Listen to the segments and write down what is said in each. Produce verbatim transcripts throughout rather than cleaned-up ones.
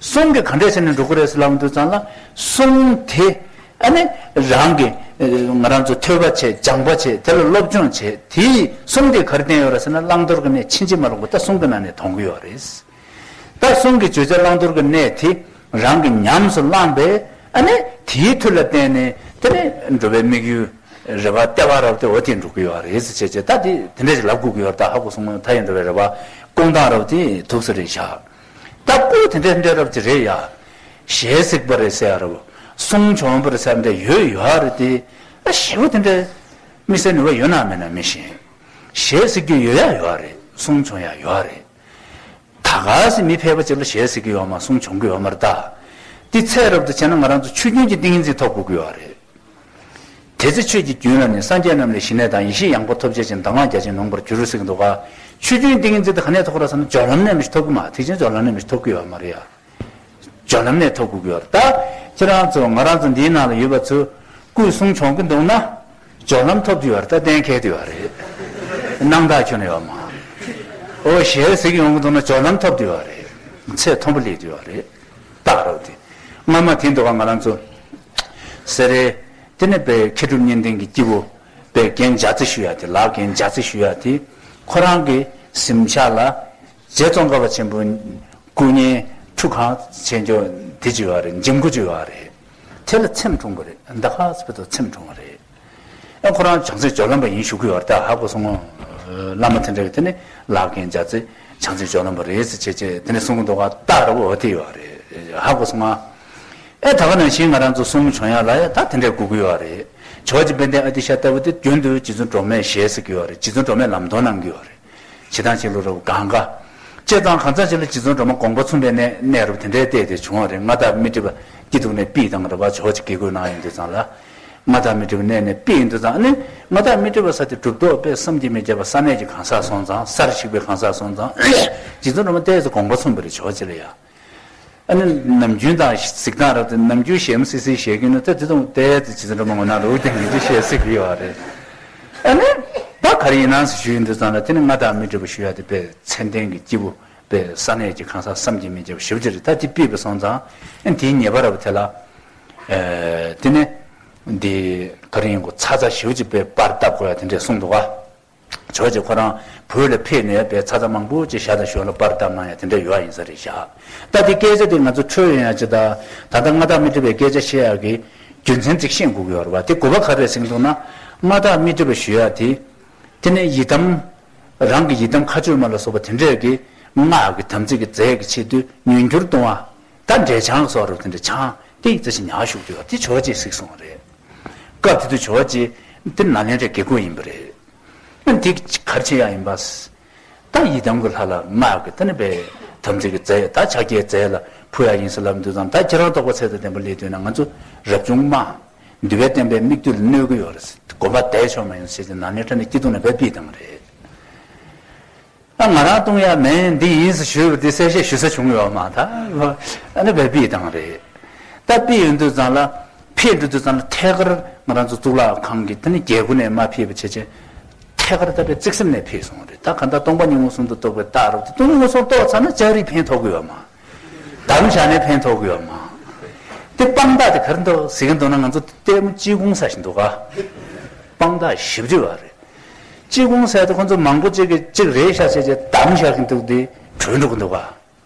གསུང་གིས་ག་འདྲས་བྱས་ནས་འགྲོ་གི་རེད་ཟེར་ལབ་དུས་ཙང་ལ། གསུང་དེ་ཨ་ནི་རང་གི་ང་རང་ཚོ་ཐོས་པ་བྱས། སྦྱངས་པ་བྱས། དེ་ལ་སློབ་སྦྱོང་བྱས། དེའི་གསུང་དེ་ག་རེ་བསྟན་ཡོད་རེད་ཟེར་ན། བླང་དོར་གྱི་གནས་ཕྱིན་ཅི་མ་ལོག་པ་ད་གསུང་གི་ནང་ནས་མཐོང་གི་ཡོད་རེད། ད་གསུང་གི་བརྗོད་བྱ་བླང་དོར་གྱི་གནས་དེ་རང་གིས་ཉམས་སུ་བླངས་པས། ཨ་ནི་དེའི་མཐུ་ལ་བརྟེན་ནས་དེ་ནས་འགྲོ་བའི་དམིགས་ཡུལ་རེ་བ་ལྟེ་བ་རབ་དེ་འོ་དེ་འགྲུབ་ཀྱི་ཡོད་རེད་ཟེར་བྱས་བྱས། ད་དེ་དེ་འདྲས་ཞིག་ལབ་དགོས་ཀྱི་ཡོད་རེད། ད་ཧ་གོ་སོང་ངོ་། མཐའ་ཡས་འགྲོ་བའི་རེ་བ་སྐོང་སྟངས་རབ་དེ་ཐུགས་སུ་རེད་བཞག་ད་སྐུ་དེ་འདྲས་འདྲས་རབ་ཅིག་རེད་ཡ། ཞལ་གཟིགས་པ་རེད་ཟེར་ཡ་རབ། གསུང་བྱོན་པ་རེད་ཟེར་ཡ་འདྲ་ཡོད་ཡོད་རེད་དེ། ད་ཞེ་པོ་དེ་འདྲས་དམིགས་བསལ་ནུས་པ་ཡོད་ན་མེད་ན་མི་ཤེས། ཞལ་གཟིགས་རྒྱུ་ཡོད་ཡ་ཡོད་རེད། གསུང་བྱོན་ཡ་ཡོད་རེད། ད་ག་སེ་མི་ཕལ་པ་ཅིག་ལ་ཞལ་གཟིགས་ཀྱི་ཡོད་མ། གསུང་བྱོན་གྱི་ཡོད་མ་རེད་ད། དེ་ཚད་རབ་ཏུ་བྱས་ན་ང་རང་ཚོ་ཆོས་རྒྱུན་གྱི་ཏིང་ངེ་འཛིན་ཐོབ་དགོས་ཀྱི་ཡོད་རེད། དེ་ཚེ་ཆོས་ཀྱི་རྒྱུན་ལ་ནི། སངས་རྒྱས་རྣམས་ལས་ཞི་གནས་དང་། ཡེ་ཤེས་ཡངས་པ་ཐོབ་བྱེད་ཅིང་། གདམས་ངག་རྒྱ་ཆེན་ནོངས་པར་འགྱུར་ཟེར་གྱི་འདུག་ག་ཆོས་རྒྱུན་ཏིང་ངེ་འཛིན་དེ་ག་ནས་ཐོབ་ཀྱི་རེད་ཟེར་ན། སྦྱོར་ལམ་ནས་མི་ཐོབ་ཀྱི་མ། ཐེག་ཆེན་སྦྱོར་ལམ་ནས་མི་ཐོབ་ཀྱི་ཡོད་མ་རེད་ཡ། སྦྱོར་ལམ་ནས་ཐོབ་དགོས་ཀྱི་ཡོད་རེད། ད་ཁྱེད་རང་ཚོ་ང་རང་ཚོ་འདིའི་ནང་ལ་ཡོད་པ་ཚོས་སྐུ་གསུང་བྱོན་གྱི་འདུག་ན། སྦྱོར་ལམ་ཐོབ་ཀྱི་ཡོད་རེད། ད་གཏན་འཁེལ་གྱི་ཡོད་རེད། སྣང་དག་ཁྱོན་ནས་ཡོད་མ། འོ་ཞལ་གཟིགས་ཡོང་གི་འདུག་ན་སྦྱོར་ལམ་ཐོབ་ཀྱི་ཡོད་རེད། ཚད་མཐོན་པོ་སླེབས་ཀྱི་ཡོད་རེད། རྟགས་རབ་དེ། སྔ་མ་དེ་འདུག་ག་ང་རང་ཚོ་སེ་རའི་དེ་ནས་པའི་མཁས་གྲུབ་གཉིས་ལྡན་གྱི་སྐྱེས་བུ་པའི་རྒན་ལྗགས་རྩི་ཞུ་ཡ་དེ། ལག་རྒན་ལྗགས་རྩི་ཞུ་ཡ་དེ། ཁོ་རང་གི་གཟིམ་ཤག་ལ་རྗེ་ཙོང་ཁ་པ་ཆེན་པོའི་སྐུ་བརྙན་ཁྲུ་གང་ཆེ་འཇོག་དེ་ཅིག་ཡོད་རེད། འཇིམ་སྐུ་ཅིག་ཡོད་རེད། དེ་ལ་ཚེམས་འཁྲུངས་པ་རེད། ད་ག་སེ་བར་དུ་ཚེམས་འཁྲུངས་པ་རེད། ཨ་ཁོ་རང་བྱང་རྩེ་སྦྱོར་ལམ་པ་ཡིན་ཞུ་གི་ཡོད་རེད། ད་ཧ་གོ་སོང་ངོ་། བླ་མ་དེ་འདྲ་གི་དེ་ནི་ལག་རྒན་ལྗགས་རྩི་བྱང་རྩེ་སྦྱོར་ལམ་པ་རེད་ཟེར་བྱས་བྱས་དེ་ནས་གསུང་གི་འདུག་ག་རྟགས་རབ་འོ་དེ་ཡོད་རེད། ཧ་གོ་སོང་ང་། ཨེ་ད་ག་ནང་བཞིན་ང་རང་ཚོ་གསུང་བྱོན་ཡ་ལ་ཡ་ད་དེ་འདྲས་དགོས་ཀྱི་ཡོད་རེད། ཇོ་བོ་རྗེ་དཔལ་ལྡན་ཨ་ཏི་ཤ་ལྟ་བུ་དེ་རྒྱུན་དུ་རྗེ་བཙུན་སྒྲོལ་མའི་ཞལ་གཟིགས་ཀྱི་ཡོད་རེད། རྗེ་བཙུན་སྒྲོལ་མས་ལམ་སྟོན་གནང་གི་ཡོད་རེད། ཇི་ལྟར་བྱེད་ལུགས་རབ་གང་ག་བྱས་ཙང་གང་ཙམ་ཅིག་ལ་རྗེ་བཙུན་སྒྲོལ་མ་དགོངས་པ་མཚུངས་པའི་གནས་གནས་རབ་དེ་འདྲའི་ལྟས་དེ་བྱུང་བ་རེད། མངའ་བདག་མི་ཏྲི་པ་སྐྱིད་སྡུག་ནས་ཕུད་བཏང་རེད་པ། ཇོ་བོ་རྗེ་དགེ་བསྐོས་གནང་ཡོང་དུས་ཙང་ལ། མངའ་བདག་མི་ཏྲི་པ་གནས་ནས་ཕུད་ཡོང་དུས་ཙང་ནི། མངའ་བདག་མི་ཏྲི་པ་ས་དེ་གྲུབ་ཐོབ་པས་བསམ་གྱིས་མི་ཁྱབ་པ་ས་གནས་ཀྱི་གང་ཟག་སོང་ཙང་། སར་གཤེགས་པའི་གང་ཟག་སོང་ཙང་། རྗེ་བཙུན་སྒྲོལ་མ་ཏོག་ཙམ་དགོངས་པ་མཚུངས་པ་རེད། ཇོ་བོ་རྗེ་ལ་ཡ། ཨ་ནི་ནམ་རྒྱུན་དང་གཟིགས་སྟངས་རབ་དེ། ནམ་རྒྱུན་ཞལ་མོ་སིལ་སིལ་བཞེས་ཀྱི་ནི་ད་དེ་དང་ཏོག་ཙམ་རྗེ་བཙུན་སྒྲོལ་མ་ངོ་ན་རུ་དེ་ངེས་ཀྱི་ཞལ་གཟིགས་ཀྱི་ཡོད་རེད། ཨ་ནི་ད་ག་རེ་ཡིན་ནམ་ཞུ་ཡོང་དུས་ཙང་ལ་དེ་ནི་མངའ་བདག་མི་ཏྲི་པ་ཞུ་ཡ་དེ་དཔེ་མཚན་ལྡན་གྱི་སྐྱེས་བུ་དཔེ་ས་གནས་ཀྱི་གང་ཟག་བསམ་གྱིས་མི་ཁྱབ་པ་ཞེ་པོ་ཅིག་རེད། ད་དེ་ཕུད་པ་སོང་ཙང་ཨ་ནི་དེའི་ཉེས་པ་རབ་དེ་ལ། ཨེ་དེ་ནི་འདི་ག་རེ་ཡིན་གོ། ཚ་ཚ་ཞེ་པོ་ཅིག་དཔེ་པར་བཏབ་དགོས་ཡ་དེ་འདྲས་གསུངས་འདུག་ག་ཇོ་བོ་རྗེ་ཁོ་རང་བོད་ལ་ཕེབས་ནས་དཔེ་ཚ་ཚ་མང་པོ་ཅིག་ཞབས་དང་ཞབས་ལ་པར་བཏབ་གནང་ཡ་དེ་འདྲ་ཡོད་ཡིན་ས་རེད་ཤག་ད་དེ་སྐད་ཆ་དེ་ང་ཚོ་འཕྲོད་ཡོང་ཡ་ཅིག་དང་། ད་ལྟ་མངའ་བདག་མི་ཏྲི་པའི་སྐད་ཆ་བཤད་ཡ་གི་རྒྱུ་མཚན་ཅིག་ཤེས་དགོས་ཀྱི་ཡོད་རེད་པ། དེ་དགོས་པ་ག་རེ་རེད་ཟེར་གྱི་འདུག་ན། མངའ་བདག་མི་ཏྲི་པ་ཞུ་ཡ་དེ། དེ་ནས་ཡི་དམ། རང་གི་ཡི་དམ་མཁའ་སྤྱོད་མ་ལ་སོགས་པ་དེ་འདྲས་ཀྱི་སྔགས་ཀྱི་དམ་ཚིག་གི་རྫས་ཀྱི་ཆེད་དུ་མྱུར་འགྱུར་གཏོང་བ། ད་འབྲས་ཆང་སོགས་རབ་དེ་འདྲ་ཆང་དེ་ཡི་རྩེ་ཞིག་ཉར་བཞུགས་ཀྱི་ཡོད། དེ་ཇོ་བོ་རྗེས་གཟིགས་སོང་བ་རེད། སྐབས་དེ་དུས་ཇོ་བོ་རྗེ་དེ་ནཱ་ལེནྡྲའི་དགེ་བསྐོས་ཡིན་པ་རེད། ཨ་ནི་དེ་ག་རེ་བྱེད་ཡག་ཡིན་པ། ད་ཡི་དམ་གྱི་ལྷ་ལ་སྔགས་ཀྱི་ད་ནི་པའི་དམ་ཚིག་གི་རྫས། ད་ཕྱག་རྒྱའི་རྫས་ལ་ཕུལ་ཡག་ཡིན་ཟེར་ལབ་དུས་ཙང་། ད་ཁྱེད་རང་རྟོགས་པ་ཚད་དང་ལྡན་པ་སླེབས་དུས་ན་ང་ཚོ་རབ་བྱུང་སྨྲ། འདུལ་བའི་བསྟན་པའི་མིག་ལྟོས་ལ་གནོད་ཀྱི་ཡོད་རེད། དགོངས་པ་དེ་ཆོག་མ་ཡིན་ཟེར་ཏེ་ནཱ་ལེནྡྲ་ནས་སྐྱིད་སྡུག་ནས་དཔེ་ཕུད་བཏང་བ་རེད། ཨ་ང་རང་གཏོང་ཡག་མིན་འདི་ཡིན་ཟེར་ཞུས་པ་དེ་གསལ་བཤད་ཞུ་ས་བྱུང་ཡོད་མ་ད། ཨ་ནི་དཔེ་ཕུད་བཏང་བ་རེད། ད་ཕུད་ཡོང་དུས་ཙང་ལ། ཕེབས་འགྲོ་དུས་ཙང་ལ་ཐད་ཀར་ང་རང་ཚོ་གཙུག་ལག་ཁང་གི་དེ་ནི་རྒྱལ་སྒོ་ནས་མར་ཕེབས་པ་བྱས་བྱས། ཐད་ཀར་ད་དཔེ་རྩིག་གསེབ་ནས་ཕེབས་སོང་བ་རེད། ད་གང་ལྟར་སྟོང་པ་ཉིད་མངོན་སུམ་དུ་རྟོགས་པའི་རྟགས་རབ་དེ། སྟོང་པ་ཉིད་མངོན་སུམ་རྟོགས་ཚར་ན་ལྕགས་རིས་ཕན་ཐོགས་ཀྱི་ཡོད་མ། དམ་བཞག་ནས་ཕན་ཐོགས་ཀྱི་ཡོད་མ། དེ་དཔང་རྟགས་དེ་ག་རེ་འདུག་ཟེར་གྱི་འདུག་ན། ང་ཚོ་ལྟད་མོ་གཅིག་གུང་ས་ཞིག་འདུག་ག་དཔང་རྟགས་ཞེ་པོ་ཅིག་ཡོད་རེད། གཅིག་གུང་ས་དེ་ཁོ་ཚོ་མང་པོ་ཅིག་གིས་གཅིག་རེད་ཤག་བྱས་བྱས་དམ་བཞག་གིན་འདུག་དེ་གྲོལ་འགྲོ་གི་འདུག་ག་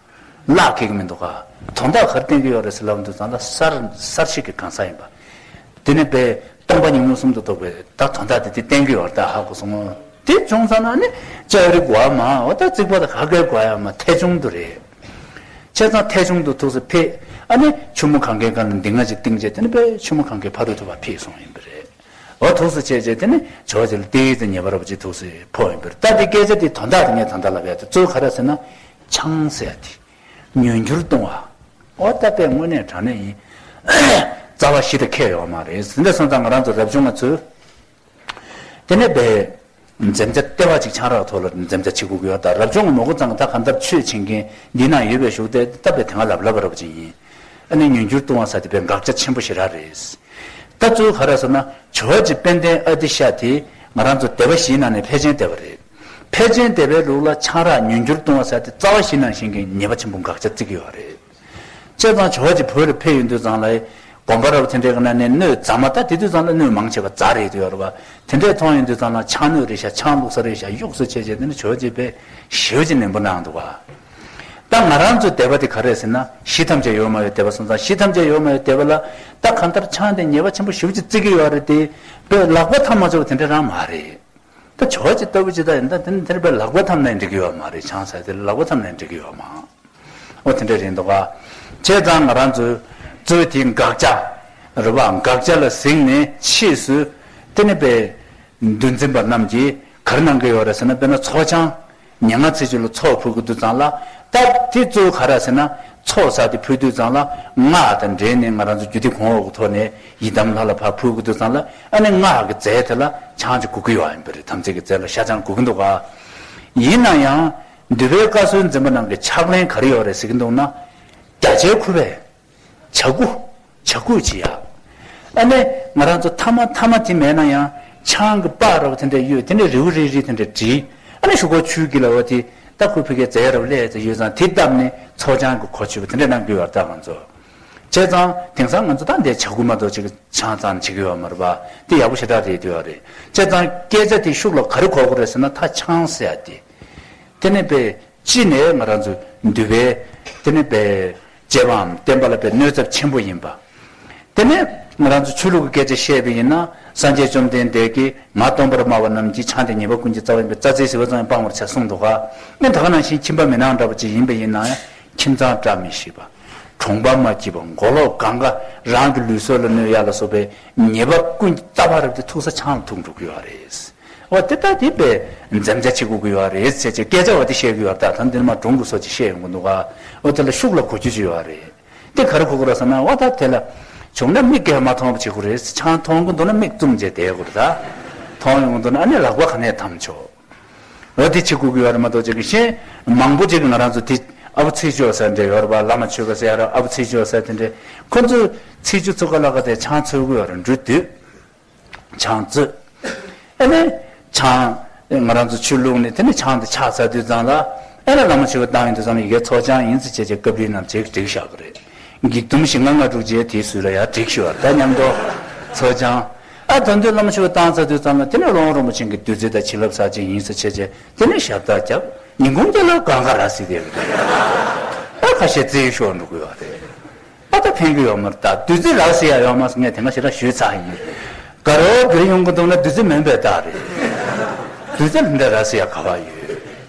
ལག་འཁེལ་གི་མི་འདུག་ག་དོན་དག་ག་རེ་བསྟན་གྱི་ཡོད་རེད་ཟེར་ལབ་དུས་ཙང་ལ། གསར་གསར་ཞིག་གི་གང་ཟག་ཡིན་པ། དེ་ནི་དཔེ་སྟོང་པ་ཉིད་མངོན་སུམ་དུ་རྟོགས་པའི་ད་དོན་དག་དེ་དེ་བསྟན་གྱི་ཡོད་རེད། ད་ཧ་གོ་སོང་ངོ་། དེ་བྱུང་ཙང་ན་ནི་ལྕགས་རི་དགོས་མ། འོ་ད་རྩིག་པ་དང་ག་གེ་དགོས་ཡ་མ། ཐལ་བྱུང་དུ་རེད། བྱས་ཙང་ཐལ་བྱུང་དུ་ཐུགས་སུ་ཕེབས། ཨ་ནི་ཆུ་མོ་གངྒཱའི་སྒང་ལ་འདི་སྔ་ཅིག་བཏིང་བྱས། དེ་ནི་དཔེ་ཆུ་མོ་གངྒཱའི་ཕ་རོལ་ཏུ་ཕར་ཕེབས་སོང་ཡིན་པ་རེད། འོ་ཐུགས་སུ་ཆེ་བྱས་དེ་ནི་ཇོ་བོ་རྗེ་ལ་ཏོག་ཙམ་ཉེ་བར་བ་ཅིག་ཐུགས་སུ་ཕོག་ཡིན་པ་རེད། ད་དེ་སྐད་ཆ་དེ་དོན་དག་དེ་ངས་ད་ལྟ་ལབ་ཡ་དེ་གཙོ་བོ་ག་རེ་ཟེར་ན། ཆང་ཟེར་ཡ་དེ་མྱུར་འགྱུར་གཏོང་བ། འོ་ད་དཔེ་དངོས་གནས་དྲང་གནས་ཡིན། རྩ་བ་ཞི་དང་ཁྱད་ཡོད་མ་རེད། འདི་འདྲ་སོང་ཙང་ང་རང་ཚོ་རབ་བྱུང་ང་ཚོས། དེ་ནས་པའི་འཛེམ་བྱ་ལྟེ་བ་གཅིག་ཆང་རག་ཐོག་ལ་འཛེམ་བྱ་བྱེད་དགོས་ཀྱི་ཡོད། ད་རབ་བྱུང་ངོ་གོ་ཙང་ད་གང་ལྟར་ཆོས་བྱེད་མཁན་འདི་ན་ཡོད་པའི་གཞུག་དེ་ད་པའི་དེ་སྔ་ལབ་ལབ་པ་རབ་ཅིག་ཡིན། ཨ་ནི་མྱུར་འགྱུར་ལྟུང་བ་ཟེར་དེ་པའི་འགག་བྱ་ཆེན་པོ་ཞེ་དྲག་རེད། ད་གཙོ་བོ་ག་རེ་ཟེར་ན། ཇོ་བོ་རྗེ་དཔལ་ལྡན་ཨ་ཏི་ཤ་དེ་ང་རང་ཚོ་སྡེ་པ་བཞིའི་ནང་ནས་ཕལ་ཆེན་སྡེ་པ་རེད། ཕལ་ཆེན་སྡེ་པའི་ལུགས་ལ་ཆང་རག་མྱུར་འགྱུར་ལྟུང་བ་ཟེར་དེ་རྩ་བ་བཞི་ནང་བཞིན་གྱི་ཉེས་པ་ཆེན་པོ་འགག་བྱ་བརྩི་གི་ཡོད་རེད། བྱས་ཙང་ཇོ་བོ་རྗེ་བོད་ལ་ཕེབས་ཡོང་དུས་ཙང་ལ། དགོན་པ་རབ་དེ་འདྲའི་ནང་ནས་སྣོད་རྫ་མ་ད་དེ་དུས་ཙང་ལ་སྣོད་མང་ཆེ་བ་རྫ་རེད་དུ་ཡོད་རེད་བ། དེ་འདྲས་མཐོང་ཡོང་དུས་ཙང་ལ་ཕྱག་སྣོད་རེད་ཤག་ཕྱག་བླུགས་ས་རེད་ཤག་གཡུགས་ས་བྱས་བྱས་དེ་ནི་ཇོ་བོ་རྗེ་དཔེ་ཞེ་པོ་ཅིག་ནན་པོ་གནང་འདུག་བ། ད་ང་རང་ཚོའི་དད་པ་དེ་ག་རེ་ཟེར་ན་གཞི་ཐམས་ཅད་ཡོད་མ་ཡོད་དད་པ་སོང་ཙང་གཞི་ཐམས་ཅད་ཡོད་མ་ཡོད་དད་པ་ལ། ད་གང་ལྟར་ཆང་དེ་ཉེས་པ་ཆེན་པོ་ཞེ་པོ་ཅིག་བརྩི་གི་ཡོད་རེད་དེ། དཔེ་ལག་པ་འཐམ་མ་ཆོག་པ་དེ་འདྲ་རང་མ་རེད། ད་ཇོ་བོ་རྗེ་ལྟ་བུ་ཅིག་ད་ཡིན་ད་དེ་ནི་དེར་དཔེ་ལག་པ་འཐམ་ནས་འགྲིག་གི་ཡོད་མ་རེད། ཆང་ཟེར་དེ་ལག་པ་འཐམ་ནས་འགྲིག་གི་ཡོད་མ། འོ་དེ་འདྲ་རེད་འདུག་ག་བྱས་ཙང་ང་རང་ཚོས་གཙོས་དེའི་དགག་བྱ་རེད་བ། དགག་བྱ་ལ་གཟིགས་ནས་ཕྱིས་སུ་དེ་ནི་དཔེ་འདུལ་འཛིན་པ་རྣམས་ཀྱིས་ག་རེ་གནང་གི་ཡོད་རེད་ཟེར་ན། དཔེར་ན་ཚོགས་ཆང་ཉེར་ལྔ་ཚེས་བཅུ་ལ་ཚོགས་ཕུལ་གི་འདུག་ཙང་ལ། ད་དེ་གཙོས་ག་རེ་ཟེར་ན་ཚོགས་ཟེར་དེ་ཕུལ་དུས་ཙང་ལ་སྔགས་དང་འབྲེལ་ནས་ང་རང་ཚོ་རྒྱུད་སྡེ་གོང་འོག་གི་ཐོག་ནས་ཡི་དམ་ལྷ་ལ་ཕར་ཕུལ་གི་འདུག་ཙང་ལ། ཨ་ནི་སྔགས་ཀྱི་རྫས་དེ་ལ་ཆང་ཅིག་དགོས་ཀྱི་ཡོད་ཡིན་པ་རེད། དམ་ཚིག་གི་རྫས་ལ་ཤ་ཆང་དགོས་ཀྱི་འདུག་ག་ཡིན་ན་ཡང་། འདུལ་བའི་བཀའ་སྲོལ་འཛིན་པ་རྣམས་ཀྱི་ཕྱག་ལེན་ག་རེ་ཡོད་རེད་ཟེར་གྱི་འདུག་ན། རྒྱ་ཆེར་ཁུ་བས་ཇ་ཁུ། ཇ་ཁུ་བྱེད་ཡ། ཨ་ནི་ང་རང་ཚོ་ཐ་མ་ཐ་མ་དེ་མེད་ན་ཡང་ཆང་གི་པགས་ར་བ་དེ་འདྲ་ཡོད། དེ་འདྲ་རིལ་བུ་རིལ་རིལ་དེ་འདྲ་བྲིས། ཨ་ནི་ཞུ་གོ་ཆུ་གི་ལ་བ་དེ་ད་ཁུ་ཕི་གའི་རྫས་ར་བ་ལས་ཙེ་ཡོད་ཙང་དེ་བཏབ་ནས་ཚོགས་ཆང་གི་གོ་ཆུ་བ་དེ་འདྲ་གནང་གི་ཡོད་ད་ང་ཚོ། བྱས་ཙང་དེང་སང་ང་ཚོ་ད་འདི་ཇ་ཁུ་མ་གཏོགས་ཅིག་ཆང་ཙང་བྱེད་ཀྱི་ཡོད་མ་རེད་པ། དེ་ཡག་པོ་ཞེ་དྲག་རེད་དུ་ཡོད་རེད། བྱས་ཙང་སྐད་ཆ་དེ་ཤུགས་ལ་ག་རེ་གོ་དགོས་རེད་ཟེར་ན་ད་ཆང་ཟེར་ཡ་དེ། དེ་ནས་པའི་སྤྱི་ནས་ང་རང་ཚོ་འདུལ་བའི་དེ་ནས་པའི་བཅས་པའམ་བསྟན་པ་ལ་པའི་གནོད་ཚབས་ཆེན་པོ་ཡིན་པ། དེ་ནས་ང་རང་ཚོ་ཆོས་ལུགས་ཀྱི་སྐད་ཆ་བཤད་པ་ཡིན་ན་སངས་རྒྱས་བཅོམ་ལྡན་འདས་ཀྱིས་ང་སྟོན་པར་སྨྲ་བ་རྣམས་ཀྱིས་ཆང་དེ་ཉེས་པ་ཀུན་གྱི་རྩ་བ་ཡིན་པས་རྩྭ་རྩེའི་ཟིལ་པ་ཙམ་ཡང་སྤང་བར་བྱ་གསུངས་འདུག་ག་ཨེ་ད་ག་ནང་བཞིན་ཁྱིམ་པ་མི་ནག་འདྲ་པོ་ཅིག་ཡིན་པ་ཡིན་ན་ཡང་ཁྱིམ་ཚང་བཀྲ་མི་ཤིས་པ། གྲོང་པ་མ་སྐྱིད་པ། མགོ་ལོག་གང་ག་རང་གི་ལུས་སྲོག་ལ་གནོད་ཡ་ལ་སོགས་པའི་ཉེས་པ་ཀུན་གྱི་རྩ་བ་རེད་དེ་ཐུག་ས་ཆང་ལ་ཐུག་འགྲོ་གི་ཡོད་རེད། འོ་དེ་ལྟ་དེ་པས་འཛེམ་བྱ་བྱེད་དགོས་ཀྱི་ཡོད་རེད་ཟེར་བྱས་སྐད་ཆ་བ་དེ་བཤད་ཀྱི་ཡོད་རེད། ད་ད་འདི་ནས་མར་སྒྲུང་གི་བཟོ་ཅིག་བཤད་ཡོང་གི་འདུག་ག་འོ་དེ་ལ་ཤུགས་ལ་གོ་རྒྱུ་ཅིག་ཡོད་རེད། དེ་ག་རེ་གོ་དགོས་རེད་ཟེར་ན་འོ་ད་དེ་ལ་བྱུང་ན་མིག་གིས་མ་མཐོང་བ་བྱེད་དགོས་རེད། ཆང་འཐུང་གི་འདུག་ན་མིག་བཙུམ་བྱས་བསྡད་དགོས་རེད། ད་འཐུང་ཡོང་གི་འདུག་ན་ཨ་ནི་ལག་པ་ག་ནས་འཐམ་ཆོག་འོ་དེ་བྱེད་དགོས་ཀྱི་ཡོད་རེད་མ་གཏོགས་ཅིག་གི་གཞན་མང་པོ་ཅིག་གིས་ང་རང་ཚོ་དེ་ཨ་བུ་ཚེ་མཆོག་ཟེར་འདྲ་ཡོད་རེད་པ། བླ་མ་ཆོས་པ་ཟེར་ཡ་ར་ཨ་བུ་ཚེ་མཆོག་ཟེར་དེ་འདྲས་ཁོ་ཚོས་ཚེས་བཅུ་ཚུགས་ཀ་ལ་ཀ་དེ་ཆང་འཚོལ་གི་ཡོད་རེད། འབྲུ་དུས། ཆང་བཙོས། ཨ་ནི་ཆང་ང་རང་ཚོ་ཆུ་བླུགས་ནས་དེ་ནས་ཆང་དེ་ཆགས་ཚར་དུས་ཙང་ལ་ཨ་ནི་བླ་མ་ཆོས་པ་བཏང་ཡོང་དུས་ཙང་ལ་ཡི་གེ་ཚོགས་ཆང་ཡིན་ཟེར་བྱས་བྱས་སྐབས་རིང་ནང་བྱས་བསྒྲིགས་བཞག་གི་རེད། འགྱིག་དུམ་བཞི་ལྔ་ལྔ་དྲུག་བརྒྱད་དེའི་ཟུར་ལ་ཡར་བསྒྲིགས་ཤོག་ད་མཉམ་དུ་ཚོགས་ཆང་། ཨ་ད་དུས་བླ་མ་ཆོས་པ་བཏང་ཚར་དུས་ཙང་ལ་དེ་ནས་ལོང་རོང་པོ་ཆེན་གྱི་བདུད་རྩི་དང་བྱིན་རླབས་ཟག་བཅས་ཡིན་ཟེར་བྱས་བྱས་དེ་ནས་ཞབས་བཏགས་བརྒྱབ། ཉིན་གུང་དེ་ལ་གང་ག་ར་བཟི་བསྡད་ཀྱི་རེད། ཨ་ཁ་ཤས་རྩིས་ཤོར་འགྲོ་གི་ཡོད་རེད། ཨ་ད་ཕན་གི་ཡོད་མ་རེད། ད་བདུད་རྩི་ར་བཟི་ཡ་ཡོད་མ་སོང་ངས་དེ་སྔ་ཞེ་དྲག་ཞུས་ཚར་ཡིན། དགའ་རོགས་བོད་ཡོང་གི་འདུག་ན་བདུད་རྩི་མིན་པའི་རྟགས་རེད། བདུད་རྩི་ལ་འདྲ་ར་བཟི་ཡ་ག་བ་